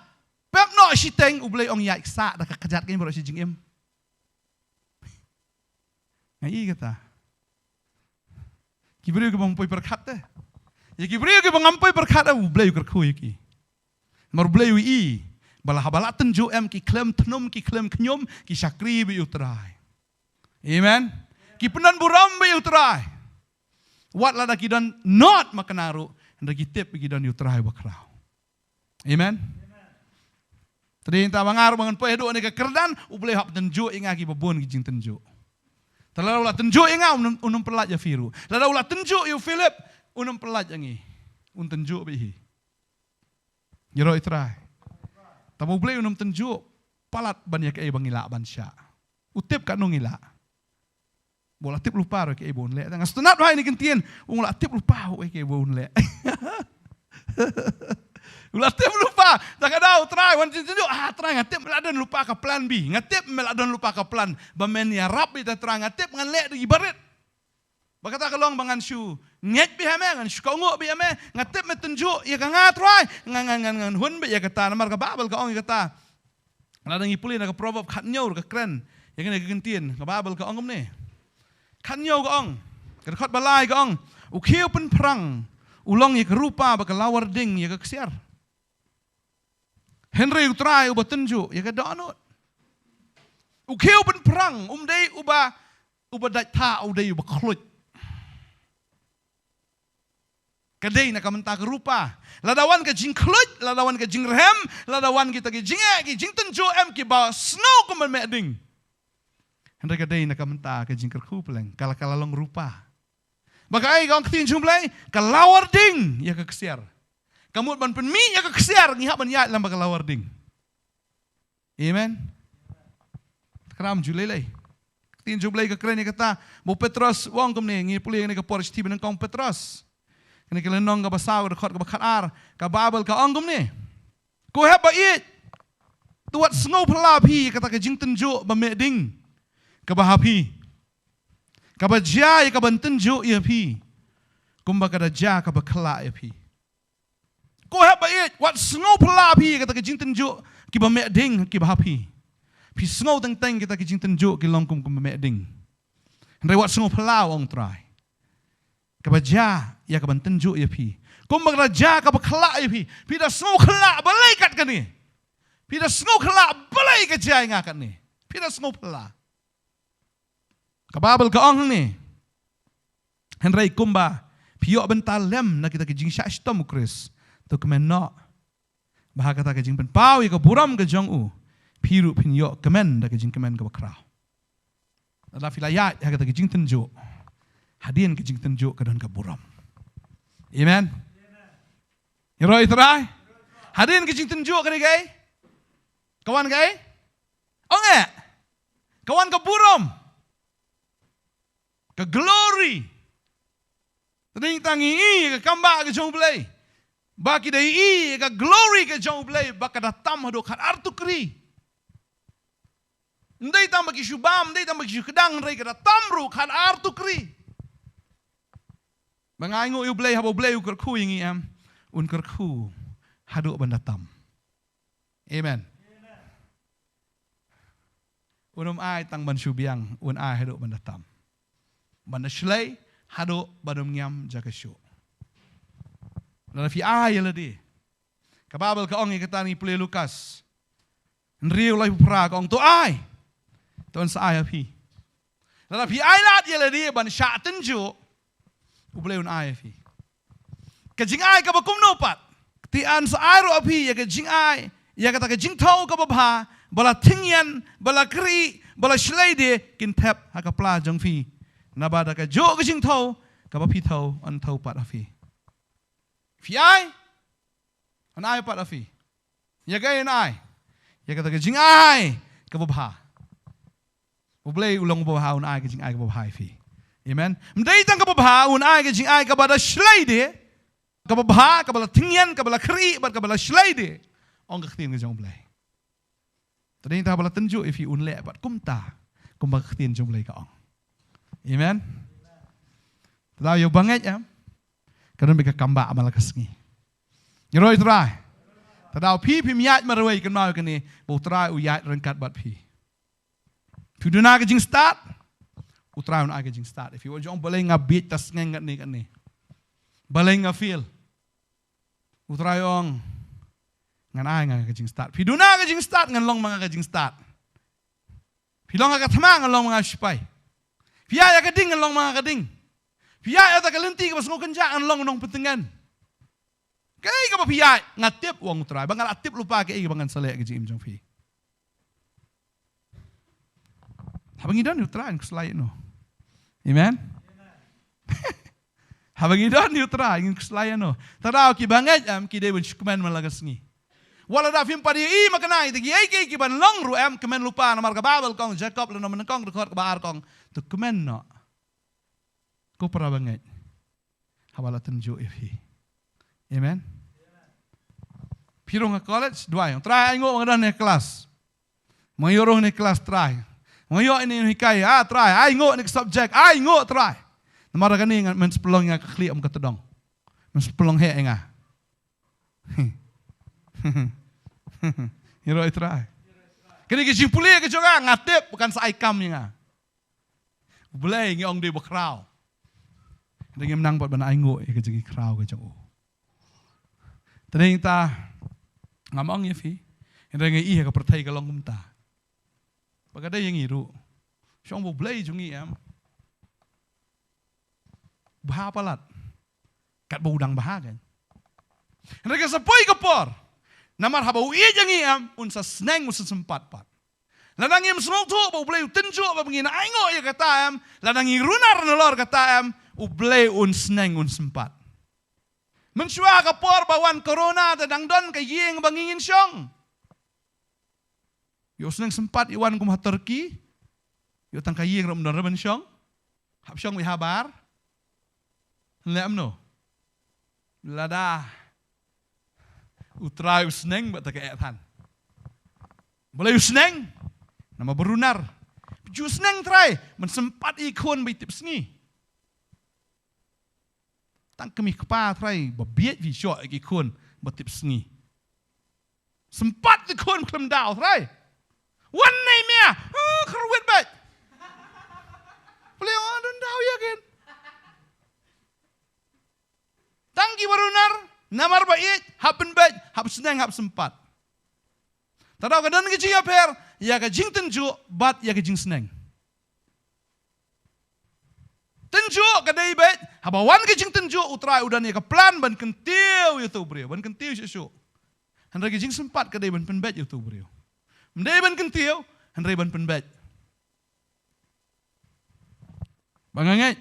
pep noh shiteng u Blei ong ïaid ksah da ka kjat kein baroh shi jingim. Nga i kata. Ki briew kiba ym poi pyrkhat te. Ïa ki briew kiba ngam poi pyrkhat te u Blei u kyrkhu ïa ki. Namar u Blei u i Ba la haba la tynjuh em ki khlem thnum, ki khlem khñium, ki shakri bad ïa u Trai. Amen. Ki pyndon burom bad ïa u Trai. Wat lada ki don not makna ruh, hynrei ki tip ki don ïa u Trai bakhraw. Amen. Te dei nangta ba nga ruh ba ngan poi haduh kane ka kyrdan, U Blei u hap tynjuh ïa nga kiba bun ki jingtynjuh. Te lada u la tynjuh ïa nga, un, un ym pyllait ïa phi ruh. Lada u la tynjuh ïa u Philip, un ym pyllait ïa ngi. Un tynjuh bad hi. Ïaroh ïa u Trai. Tangba U Blei un ym tynjuh palat ban ïa kaei ba ngi lah ban shah. U tip katno ngi lah. Ba u la tip lypa ruh ïa kaei ba un leh. Tang nga sngewtynnat bha ïa kane ka ktien, u la tip lypa ruh ïa kaei ba un leh. U la tip lypa. Tang ka daw, Trai, wan jingtynjuh. Ah, Trai, nga tip me la don lypa ka plan B. Nga tip me la don lypa ka plan ba men ïarap bad ïa, Trai, nga tip ngan leh da ki barit. Ba kata ka long ba ngan shu ngeit bad ïa me, ngan shu kohnguh bad ïa me. Nga tip me tynjuh ïa ka nga, Trai. Ngan, ngan, ngan, ngan hun bad ïa kata, namar ka Baibl ka ong ïa kata. Lada ngi pule na ka Proverb khathynñiew, ka kren ïa kane ka ktien, ka Baibl ka ong kumne. Khathynñiew ka ong, ka dkhot ba lai ka ong, u khiew pynphrang u long ïa ka rupa bad ka lawar ding ïa ka ksiar. Hynrei u Trai uba tynjuh ïa ka dohnud. U khiew pynphrang um dei uba, uba dait thah, u dei uba khluit. Ka dei na ka bynta ka rupa. Lada wan ka jingkhluit, lada wan ka jingrhem, lada wan kita ki jingeh, ki jingtynjuh em kiba sngew kum ban meh ding. Hynrei ka dei na ka bynta ka jingkyrkhu, pleng ka la, ka la long rupa. Ba kaei ka ong ka ktien jong U Blei, ka lawar ding ïa ka ksiar. Ka mut ban pynmih ïa ka ksiar, ngi hap ban ïaid lem bad ka lawar ding. Amen. Khnang ju lei lei. Ka ktien jong U Blei ka kren ïa kata, ba u Petros u ong kumne, ngi pule ïa kane ka por shithi ba nyngkong Petros. Kane ka lynnong kaba saw, ka dkhot kaba khatar, ka Baibl ka ong kumne. Ko hep ba ïeit, to wat sngewphylla phi ïa kata ka jingtynjuh ba meh ding kaba ha phi, kaba jia ïa ka ban tynjuh ïa phi, kumba ka da jia kaba khlak ïa phi. Ko hep ba ïeit, wat sngewphylla phi ïa kata ka jingtynjuh kiba meh ding kiba ha phi. Phi sngew teng teng kita ki jingtynjuh ki long kum, kum ba meh ding. Hynrei wat sngewphylla, u ong u Trai, kaba jia ïa ka ban tynjuh ïa phi, kumba ka da jia kaba khlak ïa phi. Phi da sngewkhlak balei kat kane? Phi da sngewkhlak balei ka jia ïa nga katne? Phi da sngewphylla. Ka Baibl ka ong hangne, hynrei kumba phi ïoh bynta lem na kita ki jingshah shitom u Khrist, to kmen noh ba ha kata ka jingpynpaw ïa ka burom ka jong u, phi ruh phin ïoh kmen da ka jingkmen kaba khraw. Lada phi la ïaid ha kata ka jingtynjuh, hadien ka jingtynjuh ka don ka burom. Amen. Ïaroh ïa u Trai. Hadien ka jingtynjuh ka dei kaei? Ka wan kaei? Ong eh, ka wan ka burom, ka glory. Te dei tang ngi i ïa ka kam ba ka jong U Blei, ba ki dei i ïa ka glory ka jong U Blei, ba ka da tam haduh khatar tukri. Ym dei tang ba ki shu bam, ym dei tang ba ki shu kdang, hynrei ka da tam ruh khatar tukri. Ba nga ainguh ïa U Blei, haba U Blei u kyrkhu ïa ngi, em, un kyrkhu haduh ban da tam. Amen. Un ym ai tang ban shu biang, un ai haduh ban da tam, ban da shlei, haduh ban ym ngiam jaka shuh. Lada phi ai ïa lade, ka Baibl ka ong ïa kata, ngi pule Lukas hynriew laiphew phra, ka ong, to ai, to yn sa ai ha phi. Lada phi ai lad ïa lade ban shah tynjuh, U Blei un ai ha phi. Ka jingai kaba kumno pat, te yn sa ai ruh ha phi ïa ka jingai, ïa kata ka jingthew kaba bha, ba la thyngian, ba la khrieh, ba la shlei de, kin thep ha ka pla jong phi. Naba da kajuh ka jingthew kaba phi thew, yn thew pat ha phi. Phi ai, yn ai pat ha phi. Ïa kaei yn ai? Ïa kata ka jingai kaba bha. U Blei u long uba bha, un ai ka jingai kaba bha ïa phi. Amen. Ym dei tang kaba bha, un ai ka jingai kaba da shlei de, kaba bha, kaba la thyngian, kaba la khrieh, bad kaba la shlei de, ong ka ktien ka jong U Blei. Te dei tang ba la tynjuh ïa phi, un leh pat kumta, kumba ka ktien jong U Blei ka ong. Amen. Te daw ïa u bangeit, em, ka don beit ka kam ba man la ka sngi. Ïaroh ïa u Trai. Te daw phi, phim ïaid marwei, kynmaw ïa kane, ba u Trai u ïaid ryngkat bad phi. Phi duna ka jingstad, u Trai un ai ka jingstad. Phi wat jong balei nga bieit ta sngewbha katne katne, balei nga fail. U Trai u ong, Ngan ai nga ka jingstad. Phi duna ka jingstad, ngan long ma nga ka jingstad. Phi long ha ka thma, ngan long ma nga sipai. Phi ïaid ha ka ding, ngan long ma nga ka ding. Phi ïaid ha kata ka lynti kaba sngewkynjah, ngan long nongpyntngen. Kaei kaba phi ïaid, nga tip, ong U Trai, ba nga la tip lypa kaei kaba ngan sa leh ha ka jingim jong phi. Haba ngi don ïa U Trai, ngin khuslai ïa no? Amen. Haba ngi don ïa U Trai, ngin khuslai ïa no? Te daw kiba ngeit em, ki dei ban shu kmen man la ka sngi. Wat la da phim pat ïohi makna ïa kiei kiei kiban long ruh em, kmen lypa, namar ka Baibl ka ong, Jakob lynnong ba nyngkong, dkhot kaba ar ka ong, to kmen noh, ko para bangeit, haba la tynjuh ïa phi. Amen. Phi rung ha college, duwai, Trai, ainguh ba nga don ha klas. Ba nga ïoh rung ha klas, Trai. Ba nga ïoh ïa kane ka hikai, ah, Trai, ainguh ïa kane ka subject, ainguh, Trai. Namar kane nga, men sa pynlong ïa nga ka khlieh ym ka tdong. Men sa pynlong heh ïa nga. Ïaroh ïa U Trai. Kane ka jingpule ka jong nga, nga tip ba kan sa ai kam ïa nga. U Blei, ngi ong, dei bakhraw. Hynrei ngim nang pat ban ainguh ïa ka jingkhraw ka jong u. Te dei ta, ngam ong ïa phi, hynrei nga ïohi ha ka pyrthei ka long kumta. Ba ka dei ïa ngi ruh. Shong ba U Blei jong ngi em, bha palat. Katba u dang bha kan. Hynrei ka sa poi ka por, namar haba u ïeit ïa ngi em, un sa sneng, un sa sympat pat. Lada ngim sngewthuh ba U Blei u tynjuh ba ngin ainguh ïa kata em, lada ngi runar nalor kata em, U Blei un sneng, un sympat. Mynshuwa ka por ba wan corona, te dang don ka ïing ba ngi ngin shong. Ïoh sneng sympat ïa wan kum ha Turkey. Ïoh tang ka ïing ruh ym don re ban shong. Hap shong wei habar. Leh kumno? Lada U Trai u sneng, bad ta ka eh than. Balei u sneng? Namar ba runar. Ju sneng Trai, men sympat ïa ki khun ba i tip sngi. Tang kmie kpa Trai, ba bieit phi shoh ïa ki khun ba tip sngi. Sympat ïa ki khun khlem daw Trai. Wan nei mia, eh, kyrwit beit. Plie, oh, don daw ïa kin. Tang kiba runar, namar ba ïeit, hap pynbeit, hap sneng, hap sympat. Te daw ka don ka jingïapher ïa ka jingtynjuh bad ïa ka jingsneng. Tynjuh ka dei beit, haba wan ka jingtynjuh, U Trai u don ïa ka plan ban kyntiew ïa uto u briew, ban kyntiew shuh shuh. Hynrei ka jingsympat ka dei ban pynbeit ïa uto u briew. Ym dei ban kyntiew, hynrei ban pynbeit. Ba nga ngeit,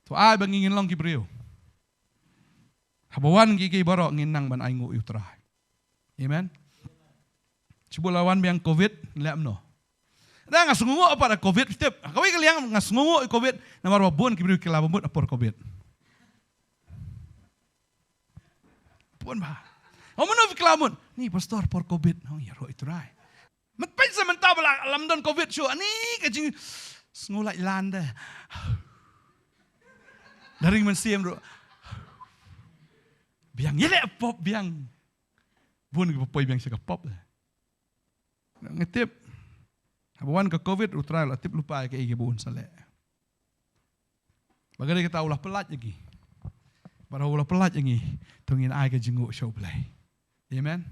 to ai ba ngin long ki briew, haba wan kiei kiei baroh ngin nang ban ainguh ïa U Trai. Amen. Shu ba la wan biang covid, leh kumno? Te nga sngewnguh pat ïa covid, tip. Kawei ka liang nga sngewnguh ïa covid, namar ba bun ki briew ki la mut ha por covid. Bun bha. Oh, mano phi la mut? Ni pastor, por covid. Oh, ïaroh ïa U Trai. Mynta pynshai mynta ba la, lam don covid shuh. Ni ka jingsngew lait lan de. Da ring mynsiem ruh. Biang ïaleh pop biang. Bun kiba poi biang sha ka pop. Nga tip, haba wan ka covid, U Trai u la tip lypa ïa kaei kaba un sa leh. Ba ka dei kata u la pyllait ïa ngi. Bad haba u la pyllait ïa ngi, to ngin ai ka jingnguh sha U Blei. Amen.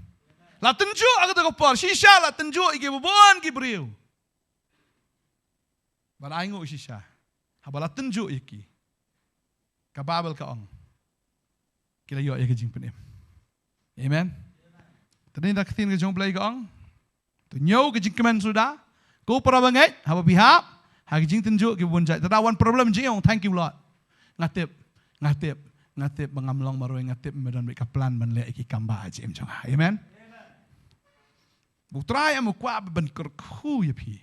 La tynjuh ha kata ka por, shisha la tynjuh ïa kiba bun ki briew. Bad ainguh shisha, haba la tynjuh ïa ki, ka Baibl ka ong, ki la ïoh ïa ka jingpynim. Amen. Te dei da ka ktien ka jong U Blei ka ong, to ñiew ka jingkmen suda, ko para bangeit, haba phi hap ha ka jingtynjuh kiba bun jait. Te da wan problem jingong, thank you Lord. Nga tip, nga tip, nga tip ba ngam long marwei, nga tip me don beit ka plan ban leh ïa ki kam ba ha jingim jong nga. Amen. U Trai em u kwah ban kyrkhu ïa phi.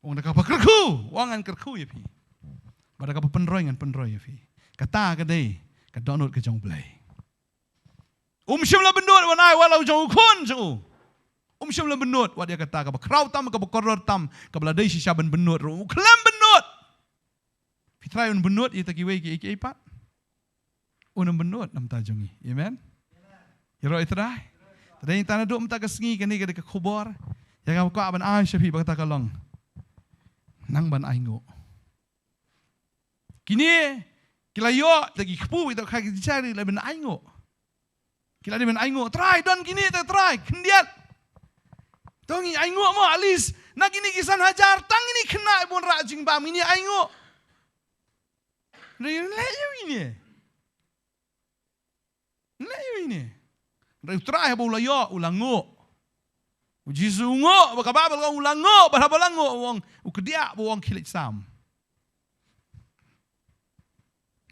Ong da kaba kyrkhu, ong ngan kyrkhu ïa phi. Bad da kaba pynroi ngan pynroi ïa phi. Kata ka dei ka dohnud ka jong U Blei. Um shym la bynnud wat ai wat la u jong u khun jong u. Um shym la bynnud wat ïa kata kaba khraw tam, kaba kordor tam, kaba la dei shisha ban bynnud ruh u khlem bynnud. Phi trai un bynnud ïa kita kiwei kiei kiei pat. Un ym bynnud na bynta jong ngi. Amen. Ïaroh ïa U Trai. Te dei tang naduh mynta ka sngi kane ka dei ka khubor ïa kaba kwah ban ai sha phi ba kata ka long, nang ban ainguh. Kine ki la ïoh da ki kpu ïa ka jingshai, la ban ainguh. Ki la dei ban ainguh, Trai, don kine te Trai, khyndiat. To ngi ainguh mo, at least na kine ki san hajar tang kine khynnah ba un rah jingbam, ngi ainguh. Hynrei leh ïa kine. Leh ïa kine. Hynrei u Trai haba u la ïoh, u la nguh. U Jisu u nguh, ba ka Baibl ka ong u la nguh, bad haba la nguh u ong, u kdiah, ba u ong khie leit sam.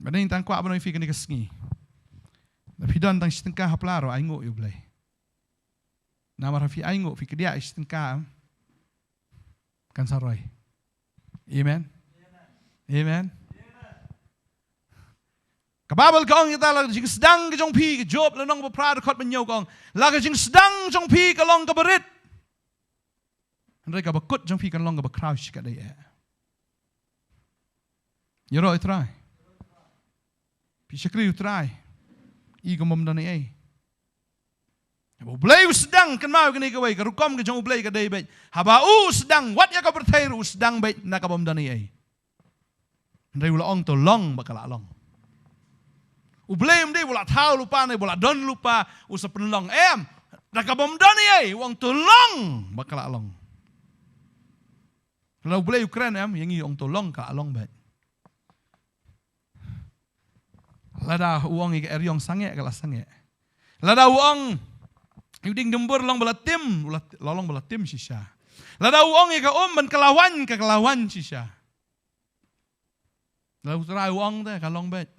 Bad ngi tang kwah ban ong ïa phi kane ka sngi, lada phi don tang shi tyngka ha pla ruh, ainguh ïa U Blei. Namar haba phi ainguh, phi kdiah ïa shi tyngka, kan sa roi. Amen. Amen. Ka Baibl ka ong ïa kita, la ka jingsdang ka jong phi, ka Job lynnong ba phra dkhot ba hynñiew ka ong, la ka jingsdang jong phi ka long kaba rit, hynrei kaba kut jong phi kan long kaba khraw shikaddei eh. Ïaroh ïa U Trai. Phi shakri ïa U Trai. I kum bym don ei ei. Haba U Blei u sdang, kynmaw kane kawei, ka rukom ka jong U Blei ka dei beit, haba u sdang wat ïa ka pyrthei ruh u sdang beit na ka bym don ei ei. Hynrei u la ong to long ba ka la long. U Blei um dei ba u la thaw lypa ne ba u la don lypa u sa pynlong, em. Da ka bym don ei ei, u ong to long ba ka la long. Lada U Blei u kren, em, ïa ngi, u ong to long, ka la long beit. Lada u ong ïa ka eriong sangeh, ka la sangeh. Lada u ong ïa u dieng dumbur long ba la tim, u la, la long ba la tim shisha. Lada u ong ïa ka um ban kylla waiñ, ka kylla waiñ shisha. Lada U Trai u ong te, ka long beit.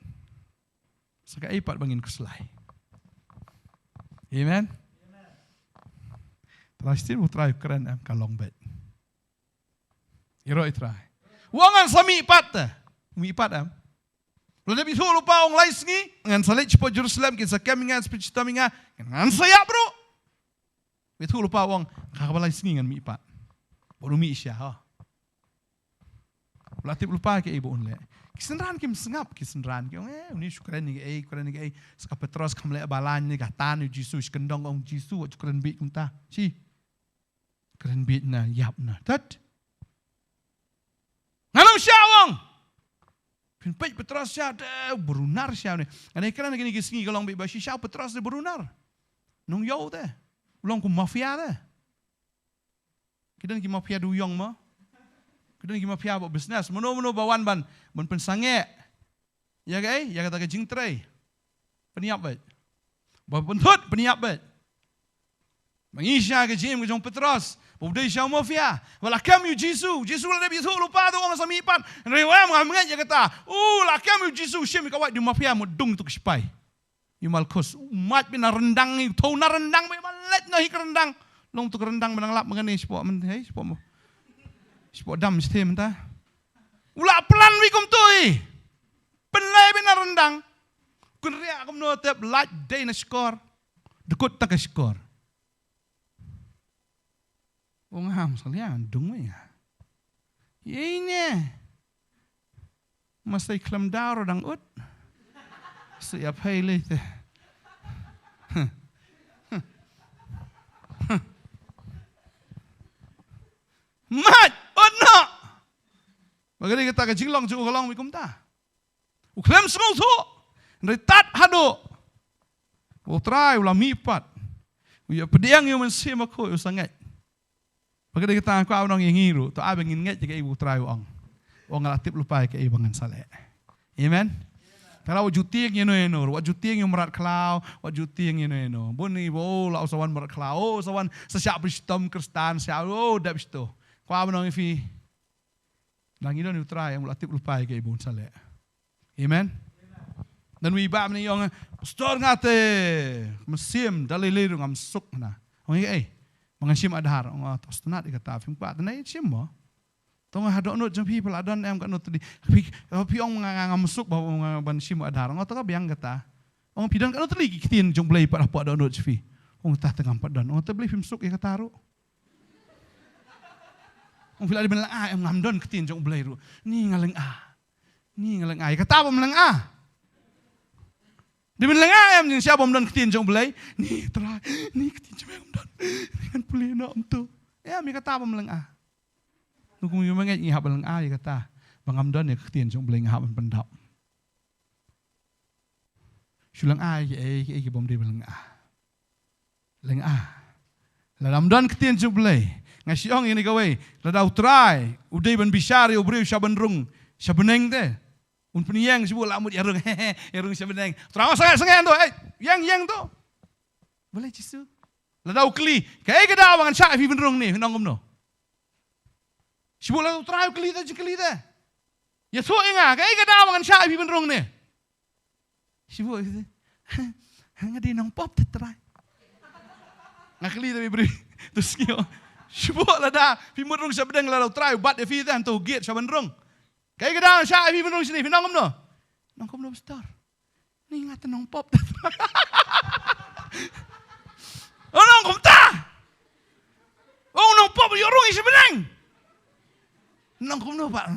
Sa kaei pat ba ngin khuslai? Amen. Trai shisien U Trai u kren, em, ka long beit. Ïaroh ïa U Trai. U ong ngan sa mihpat te. Mihpat, em. La dep ithuh lypa, u ong lai sngi ngan sa leit shapoh Jerusalem, kin sa kem ïa nga, sa pynshitom ïa nga, ngan sa ïap ruh. Ithuh lypa, u ong, ka kaba lai sngi ngan mihpat. Bad u mih sha, ha. U la tip lypa kaei ba un leh. Ki synran kim sngap, ki synran ki ong, eh, une shu kren ïa kaei, kren ïa kaei. Sa ka Petros kam leh ba laiñ ne ka tan ïa U Jisu, shi kyndong ong Jisu, wat shu kren bieit kumta. Shi. Kren bieit na, ïap na. Tat. Ngan ym shah, u ong. Phin peit Petros sha, te, u bru nar sha une. Nga dei kren kine ki sngi ka long beit ba shisha u Petros dei bru nar. Nongïoh te. U long kum mafia te. Ki don ki mafia dewïong mo. Ki don ki mafia ba business. Mano mano ba wan ban, ban pynsangeh ïa kaei, ïa kata ka jingtrei, pynïap beit. Ba pynthut, pynïap beit. Ba ngi sha ka jingim ka jong u Petros, ba u dei sha u mafia. Ba la kem ïa u Jisu, u Jisu la dep ithuh lypa, to u ong sa mihpat. Hynrei u em, ngam ngeit ïa kata. U la kem ïa u Jisu, shim ïa ka wait, dei u mafia, mut dung to ki sipai. Ïa u Malkus, u mait beit na ryndang, i thew na ryndang, beit ba leit noh hi ka ryndang. Long to ka ryndang ba nang lap ma kane shapoh, myn, hei, shapoh mo. Shapoh dam shatei mynta. U la plan beit kumto hi. Pynleit beit na ryndang. Kynriah kumno tep lait dei na shkor. Dkut ta ka shkor. U ong ham, sa liang dung me nga. Ïeine. Masai khlem daw ruh dang ut. Sa ïa phai lei te. Mait, ut noh. Ba ka dei kata ka jinglong jong u ka long beit kumta. U khlem sngewthuh. Hynrei tad haduh ba U Trai u la mihpat, u ïa pdiang ïa u Mynsiem Bakhuid, u sa ngeit. Ba ka dei kata nga kwah ban ong ïa ngi ruh, to ai ba ngin ngeit ïa kaei ba U Trai u ong. U ong nga la tip lypa ïa kaei ba ngan sa leh. Amen. Tang wat ju tieng ïano ïano ruh, wat ju tieng ïa u mrad khlaw, wat ju tieng ïano ïano. Bun ngi ba, oh, la u sa wan mrad khlaw, oh, sa wan sa shah pynshitom Khristan, shah, oh, dep shito. Kwah ban ong ïa phi, lada ngi don ïa U Trai, em, u la tip lypa ïa kaei ba un sa leh. Amen. Don uwei u bah mynne u ong, Pastor, nga te mynsiem da lei lei ruh ngam suk na. Ong ïa kaei? Ba ngan shim Aadhaar. Ong, to sngewtynnat ïa kata, phim kwah te ne shim mo. To nga ha dohnud jong phi pat la don em katno tylli. Phi, phi ong nga, nga ngam suk ba, nga ban shim Aadhaar. Ong, to ka biang kata. Ong, phi don katno tylli ki ktien jong U Blei pat hapoh dohnud jong phi? Ong, ta te ngam pat don. Ong, te balei phim suk ïa kata ruh? Ong, phi la dei ban lynga em, ngam don ktien jong U Blei ruh. Ni nga lynga. Ni nga lynga. Ïa kata bym lynga. Dei ban lynga em, jingshisha bym don ktien jong U Blei. Ni Trai, ni ktien jong me ngam don. Ni ngan pule noh kumto. Em, ïa kata bym lynga. Ngi kum ngi ma ngeit ngi hap ban lynga ïa kata. Ba ngam don ïa ka ktien jong U Blei nga hap ban pyndap. Shu lynga ïa kiei kiei ki bym dei ban lynga. Lynga. Lada ym don ktien jong U Blei, nga shu ong ïa kane kawei, lada U Trai u dei ban bishar ïa u briew sha ban rung sha bneng te, un pynïeng shuh la mut ïa rung, ïa rung sha bneng. U Trai ong, sangeh, sangeh to, eh, ïeng, ïeng to. Balei Jisu? Lada u kylli, kaei ka daw ba ngan shah ïa phi ban rung ne, phin ong kumno? Shu buh lada U Trai u kylli te, jingkylli te. Ïathuh ïa nga, kaei ka daw ba ngan shah ïa phi ban rung ne? Shu buh, nga dei nongpop te Trai. Nga kylli te briew. To sngew. Shu buh lada phi mut rung sha bneng, lada U Trai u bat ïa phi te, hangto gate sha ban rung. Kaei ka daw shah ïa phi ban rung shane, phin ong kumno? Ong kumno pastor? Ni nga te nongpop. Ong kumta. Ong nongpop ïoh rung ïa shi bneng. Ong kumno pat?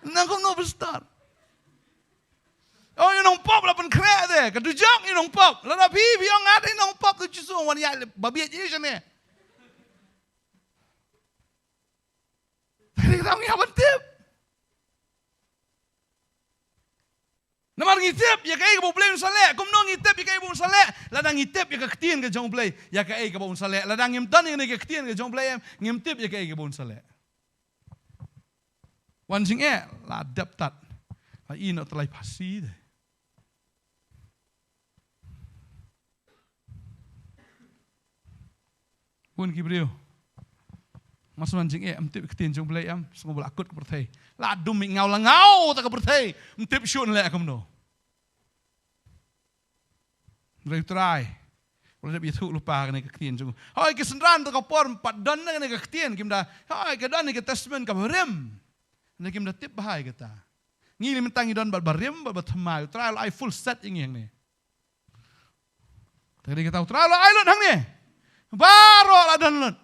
Ong kumno pastor? Ong ïa nongpop la pynkhreh te. Ka dujok ïa nongpop. Lada phi phi ong nga te nongpop, to Jisu wan ïa ba bieit ïa shane. Te dei tang ïa ban tip. Namar ngi tip ïa kaei kaba U Blei un sa leh. Kumno ngi tip ïa kaei ba un sa leh? Lada ngi tip ïa ka ktien ka jong U Blei ïa kaei kaba un sa leh. Lada ngim don ïa kane ka ktien ka jong U Blei em, ngim tip ïa kaei kaba un sa leh. Wan jingeh la dep tat. La i noh tylli phasi te. Bun ki briew. Mas man jingeh, ym tip ktien jong U Blei em, sngewbha la kut ka pyrthei. La dum mih ngaw la ngaw ta ka pyrthei, ym tip shuh leh kumno. Hynrei U Trai u la dep ïathuh lypa kane ka ktien jong u. Hoi ki synran, ta ka por pat don na kane ka ktien, kim da, hoi ka don na ka testament kaba rim. Na kim da tip bha ïa kata. Ngi lei mynta ngi don bad ba rim bad ba thymmai. U Trai u la ai full set ïa ngi hangne. Te dei kata U Trai u la ai lut hangne. Baroh la don lut.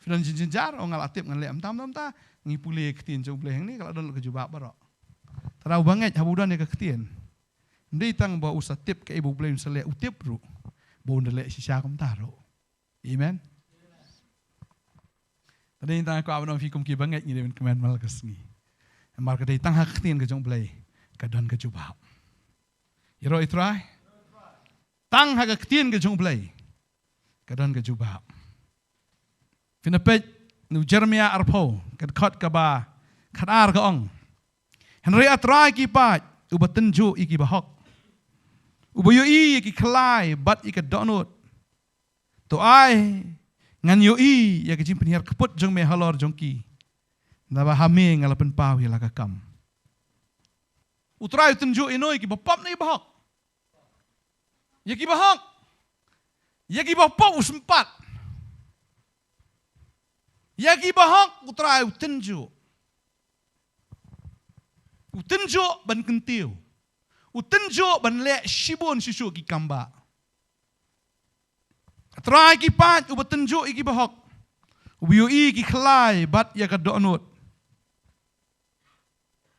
Phi don jingjynjar, ong nga la tip ngan leh, ym tam tam ta. Ngi pule ktien jong U Blei hangne, ka la don lut ka jubab baroh. Te da u bangeit haba u don ïa ka ktien, ym dei tang ba u sa tip kaei ba U Blei un sa leh, u tip ruh ba un da leh shisha kumta ruh. Amen. Te dei tang, nga kwah ban ong ïa phi kum ki bangeit, ngi dei ban kmen man la ka sngi. Namar ka dei tang ha ka ktien ka jong U Blei ka don ka jubab. Ïaroh ïa U Trai. Tang ha ka ktien ka jong U Blei ka don ka jubab. Phin ïa peit na u Jeremaïah arphew, ka dkhot kaba khatar ka ong: Hynrei A Trai ki paid, uba tynjuh ïa ki bahok, uba ïohi ïa ki khlai bad ïa ka dohnud, to ai ngan ïohi ïa ka jingpynhiar kput jong me halor jong ki, naba ha me nga la pynpaw ïa la ka kam. U Trai u tynjuh ïano? Ïa ki bapop ne ïa ki bahok? Ïa ki bahok. Ïa ki bapop u sympat. Ïa ki bahok U Trai u tynjuh. U tynjuh ban kyntiew. U tynjuh ban leh shibun shisha ki kam bah. A Trai ki paid, uba tynjuh ïa ki bahok, uba ïohi ïa ki khlai bad ïa ka dohnud,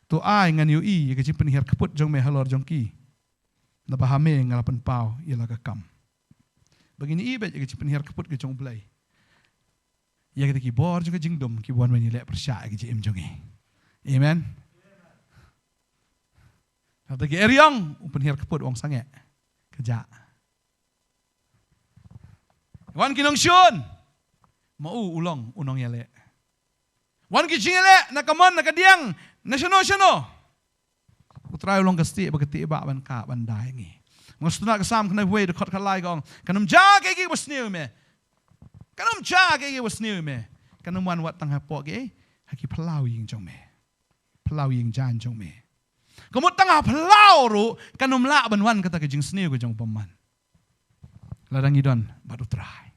to ai ngan ïohi ïa ka jingpynhiar kput jong me halor jong ki, naba ha me nga la pynpaw ïa la ka kam. Ba ngin ïohi beit ïa ka jingpynhiar kput ka jong U Blei ïa kita ki bor jong ka jingdum kiba wan ban ïaleh pyrshah ïa ka jingim jong ngi. Amen. Kata ki eriong, u pynhiar kput, u ong sangeh. Ka jah. Wan ki nongshun, ma u u long u nongïaleh. Wan ki jingïaleh na ka mon na ka diang, na shano shano, U Trai u long ka stieh ba ka tieh bah ban kah ban da ïa ngi. Nga sngewtynnat ka Salm khyndai phew wei, dkhot khatlai ka ong: Kan ym jia kiei kiei ba sniew ïa me. Kan ym jia kiei kiei ba sniew ïa me. Kan ym wan wat tang hapoh kiei, ha ki phyllaw ïing jong me. Phyllaw ïing jaiñ jong me. Ka mut tang ha phyllaw ruh kan ym lah ban wan kata ka jingsniew ka jong u bymman, lada ngi don bad U Trai.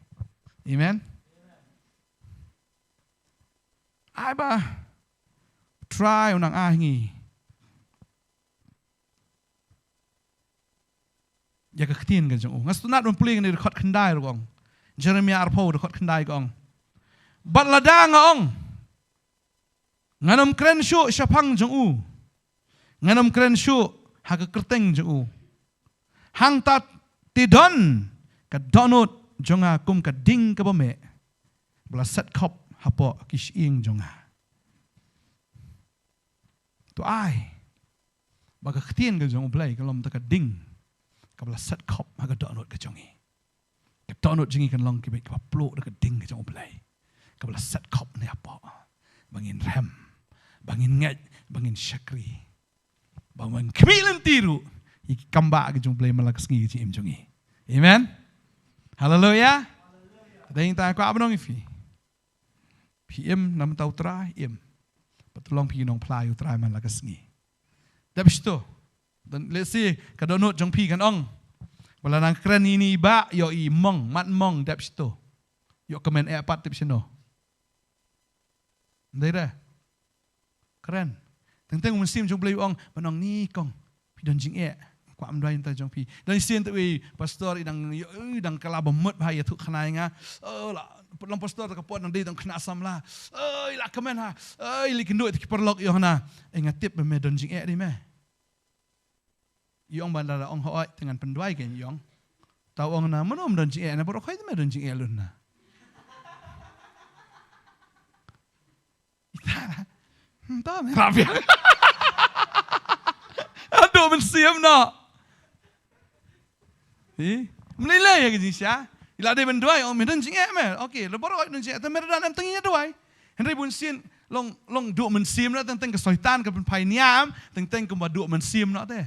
Amen. Ai ba U Trai u nang ai ngi ïa ka ktien ka jong u. Nga sngewtynnat ban pule kane, dkhot khyndai ruh ka ong. Jeremaïah arphew, dkhot khyndai ka ong: Bad lada nga ong, ngan ym kren shuh shaphang jong u, ngan ym kren shuh ha ka kyrteng jong u, hangta te don ka dohnud jong nga kum ka ding kaba meh, ba la set khop hapoh ki shyieng jong nga. To ai ba ka ktien ka jong U Blei kan long ta ka ding kaba la set khop ha ka dohnud ka jong ngi. Ka dohnud jong ngi kan long kiba, kaba pluh da ka ding ka jong U Blei, kaba la set khop ne hapoh, ba ngin rhem, ba ngin ngeit, ba ngin shakri, ba ngin khmih lynti ruh ïa ki kam ba ka jong U Blei man la ka sngi ka jingim jong ngi. Amen. Haleluya. Te ngin kwah ban ong ïa phi, phi im namar U Trai, im. Bad to long phi ki nongphla ïa U Trai man la ka sngi. Dep shito. Don, let's say, ka dohnud jong phi kan ong, ba la nang kren ïa ine i bah, ïoh i mong, mat mong, dep shito. Ïoh kmen eh pat, tip shano. Ndei re. Kren. Teng teng u Mynsiem jong U Blei u ong, ban ong ni kong, phi don jingeh. Kwah ym duwai nta jong phi. Don sien te, ui, pastor, i dang, i dang kylla bamut bha, ïathuh khana ïa nga. Oh, la, long pastor te ka por nang dei tang khynnah samla. Oh, i la kmen ha. Oh, i la kynduh te ki paralok ïoh na. Eh, nga tip ba me don jingeh dei me. I ong ban da ong hooid, te ngan pynduwai kein, i ong. Te u ong na, mano ym don jingeh na, baroh khoit me don jingeh lun na. Ita. Hmm, ta me rap ïa. Aduh, mynsiem noh. Ih, mlei lei ïa ka jingshisha. I la dei ban duwai, ong me don jingeh me. Okey, la baroh don jingeh, te me don em, tang ïa duwai. Hynrei bun sien long, long duh mynsiem noh, teng teng ka soitan ka pynphai niam, teng teng kumba duh mynsiem noh te.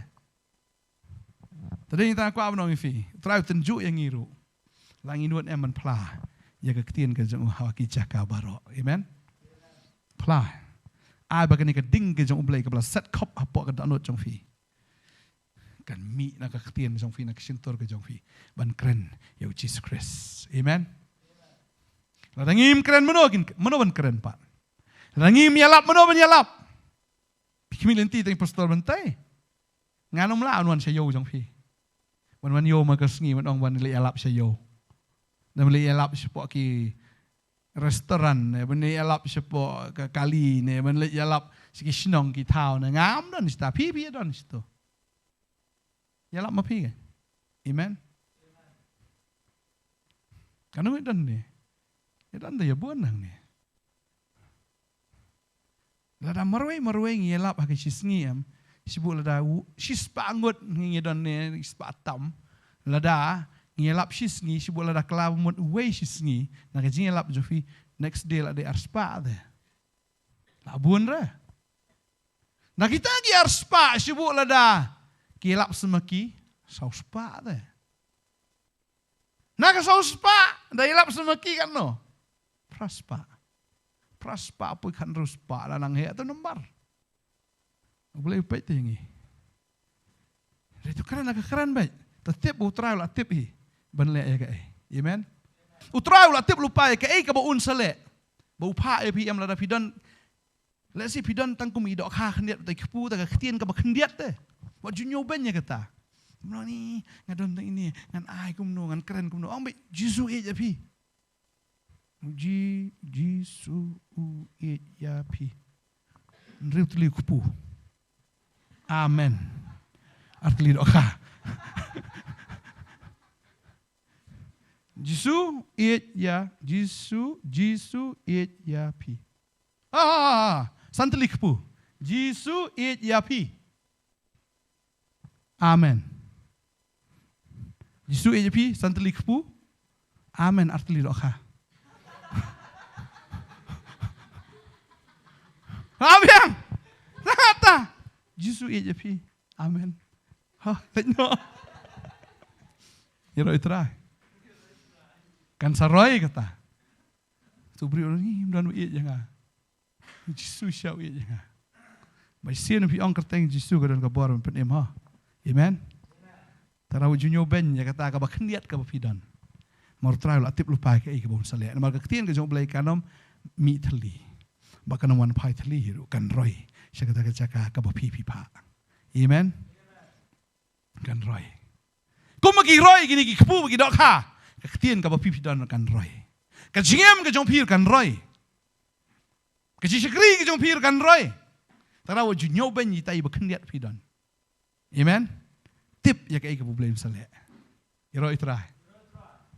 Te dei ngi, tang kwah ban ong ïa phi, U Trai u tynjuh ïa ngi ruh, la ngin nud em ban phla ïa ka ktien ka jong u ha ki jaka baroh. Amen. Phla. Ai ba kane ka ding ka jong U Blei kaba la set khop hapoh ka dohnud jong phi kan mih na ka ktien jong phi, na ka shyntur ka jong phi, ban kren ïa U Jisu Khrist. Amen. Lada ngim kren, mano kin, mano ban kren pat? Lada ngim ïalap, mano ban ïalap? Phi khmih lynti tang pastor ban tei. Ngan ym lah ban wan sha ïew jong phi. Ban wan ïew man ka sngi, ban ong ban leit ïalap sha ïew, ban leit ïalap shapoh ki restaurant ne, ban leit ïalap shapoh ka kali ne, ban leit ïalap sha ki shnong ki thaw ne. Ngam don shata, phi phi don shata. Ïalap ma phi ka. Amen. Katno ngi don ne? Ïa don da ïa bun hangne. Lada marwei marwei ngi ïalap ha ka shi sngi em, shibun lada u-, shispah ngut ngi don ne, shispah tam. Lada ngi ïalap shi sngi, shibun lada kylla mut uwei shi sngi na ka jingïalap jong phi, next day la dei arspah te. La bun re. Na kita ki arspah, shibun lada ki ïalap sa ma ki sawspah te. Na ka sawspah da ïalap sa ma ki katno? Phraspah. Phraspah poi khathynriew spah, la nang heh to nambar. U Blei u peit te ïa ngi. Hynrei to kren la ka kren beit. To tip ba U Trai u la tip hi ban leh ïa kaei. Amen. U Trai u la tip lypa ïa kaei kaba un sa leh. Ba u phah ïa phi em, lada phi don, let's say phi don tang kum i dohkha khyndiat, te kpu, te ka ktien kaba khyndiat te. Wat ju ñiewbeiñ ïa kata. Kumno ni, nga don tang ine, ngan ai kumno, ngan kren kumno. Ong beit, Jisu ïeit ïa phi. Ji-, Jisu u ïeit ïa phi. Hynriew tylli kpu. Amen. Ar tylli dohkha. Jisu ïeit ïa, Jisu, Jisu ïeit ïa phi. Ah, ah, ah, ah. San tylli kpu. Jisu ïeit ïa phi. Amen. Jisu ïeit ïa phi, san tylli kpu. Amen, ar tylli dohkha. Amen. Kata. Jisu ïeit ïa phi. Amen. Ha, leit noh. Ïaroh ïa U Trai. Kan sa roi kata. Tu briew ni, ym don u ïeit ïa nga. Jisu shisha u ïeit ïa nga. Ba shisien phi ong kyrteng Jisu ka don ka bor ban pynim, ha. Amen. Tang wat ju ñiewbeiñ ïa kata kaba khyndiat kaba phi don. Namar U Trai u la tip lypa ïa kaei kaba un sa leh. Namar ka ktien ka jong U Blei kan ym mih thylli. Ba kan ym wan phai thylli ruh, kan roi sha kata ka jaka kaba phi phi phah. Amen. Kan roi. Kumba ki roi kine ki kpu bad ki dohkha, ka ktien kaba phi phi don kan roi. Ka jingim ka jong phi kan roi. Ka jingshakri ka jong phi kan roi. Tang wat ju ñiewbeiñ ïa kaei ba khyndiat phi don. Amen. Tip ïa kaei kaba U Blei un sa leh. Ïaroh ïa U Trai.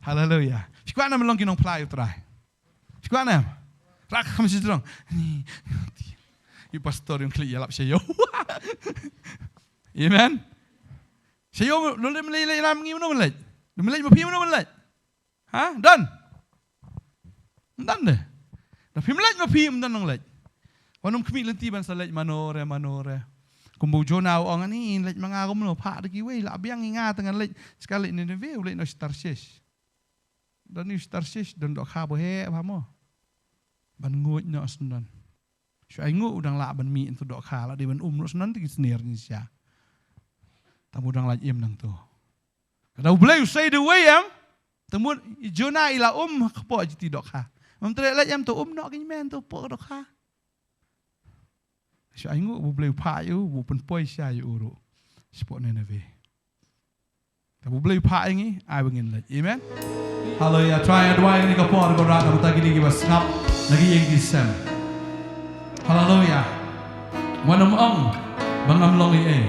Haleluya. Phi kwah ne em ban long ki nongphla ïa U Trai? Phi kwah ne em? Rak kham shi jrong. Ni, ni, i pastor ïong khlieh ïalap sha ïew. Amen. Sha ïoh, lum leit, leit, leit lam ngi, mano ban leit? Lum leit ma phi, mano ban leit? Ha? Don? Ym don de. Da phim leit ma phi, ym don nong leit. Wan ym khmih lynti ban sa leit mano re, mano re. Kumba u Jonah u ong, ani leit ma nga kumno, phah da kiwei, la biang ïa nga te ngan leit. Shikha leit Nineveh, u leit noh sha Tarshish. Don ïa u sha Tarshish, don dohkha ba heh bha mo. Ban nguid noh shen don. Shu ai nguh u dang lah ban mih ïa uto dohkha, la dei ban um noh shen don te ki snier ni sha. Tang u dang lait im nangto. Ka da U Blei u sei da uwei em. Te mut i Jonah i la um ha kpoh jiti dohkha. Ym treh lait em, to um noh ki men to poh dohkha. Shu ai nguh U Blei u phah ïa u, u pynpoi sha ïa u ruh. Shapoh Nineveh. Te U Blei u phah ïa ngi, ai ba ngin leit. Amen. Haleluya. Trai nga duwai kane ka por ko Trai na ka bynta kine kiba sngap na ki ïing ki sem. Haleluya. Wan ym ong ba ngam long ei ei.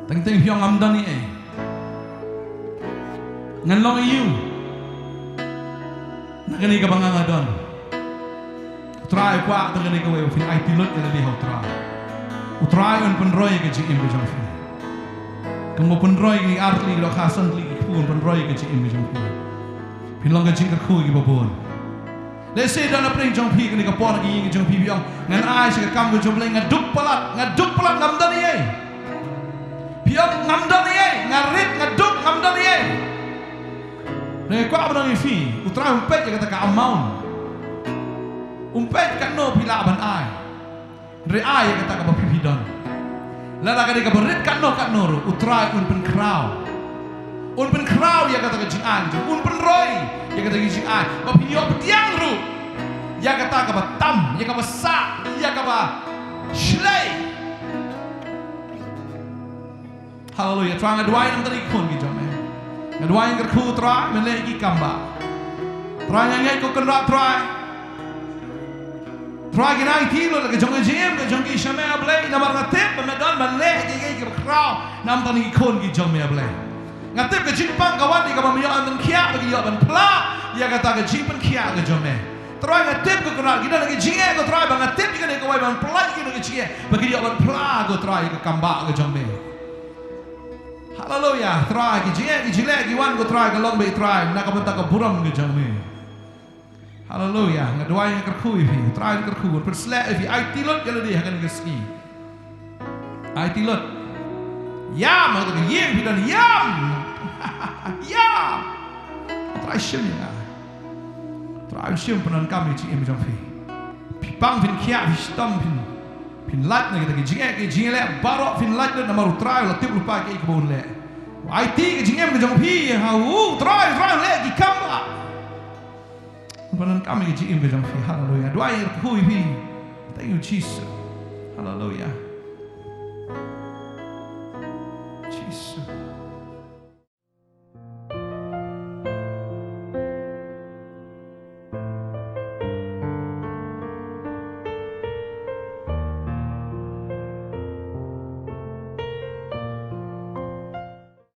Teng teng phi ong ngam don ei ei. Ngan long aïu na kane kaba nga nga don? U Trai u kwah tang kane kawei, ba phin aiti lut ïa lade ha u Trai. U Trai un pynroi ïa ka jingim ka jong phi. Kumba u pynroi ïa ki artylli, ki dohkha santylli, ki kpu, un pynroi ïa ka jingim ka jong phi. Phin long ka jingkyrkhu ïa kiba bun. Lehse don na pdeng jong phi kane ka por, na ki ïing ka jong phi, phi ong, ngan ai sha ka kam ka jong U Blei, nga duk palat, nga duk palat, ngam don ei ei. Phi ong ngam don ei ei, nga rit, nga duk, ngam don ei ei. Hynrei nga kwah ban ong ïa phi, U Trai um peit ïa kata ka amount. Um peit katno phi lah ban ai. Hynrei ai ïa kata kaba phi phi don. Lada ka dei kaba rit katno katno ruh, U Trai un pynkhraw. Un pynkhraw ïa kata ka jingai, un pynroi ïa kata ka jingai. Ba phin ïoh pdiang ruh ïa kata kaba tam, ïa kaba sah, ïa kaba shlei. Haleluya. Trai nga duwai na ka bynta ki khun ki jong me. Nga duwai, nga kyrkhu Trai, men leh ki kam ba. Trai nga ngeit ko Kynrad Trai. Trai kin aiti lut la ka jong ka jingim ka jong ki sha me A Blei, namar nga tip ba me don ban leh ïa kiei kiei kiba khraw na ka bynta ki khun ki jong me A Blei. Nga tip ka jingpang ka wan ïa kaba me ïoh ban pynkhiah, ba ki ïoh ban phla ïa kata ka jingpynkhiah ka jong me. Trai nga tip ko Kynrad, ki don ki jingeh ko Trai, ba nga tip ïa kane kawei ban phla ïa ki don ki jingeh, ba ki ïoh ban phla ko Trai ïa ka kam ba ka jong me. Haleluya. Trai ki jingeh ki jingleh ki wan ko Trai, ka long beit Trai na ka bynta ka burom ka jong me. Haleluya. Nga duwai, nga kyrkhu ïa phi, Trai nga kyrkhu, pynsleh ïa phi, aiti lut ïa lade ha kane ka sngi. Aiti lut. Ïam, ha kata ka ïing phi don, ïam. Ïam. Trai shim ïa nga. Trai shim, pyndonkam ïa ka jingim jong phi. Phi pang, phin khiah, phi shitom, phin, phin lait na kita ki jingeh ki jingleh baroh, phin lait lut namar U Trai u la tip lypa kiei kiba un leh. Aiti ka jingim ka jong phi ha u Trai, Trai leh ki kam ba. Pyndonkam ïa ka jingim ka jong phi. Haleluya. Duwai ïa ka hu ïa phi. Thank you, Jesus. Haleluya. Jesus.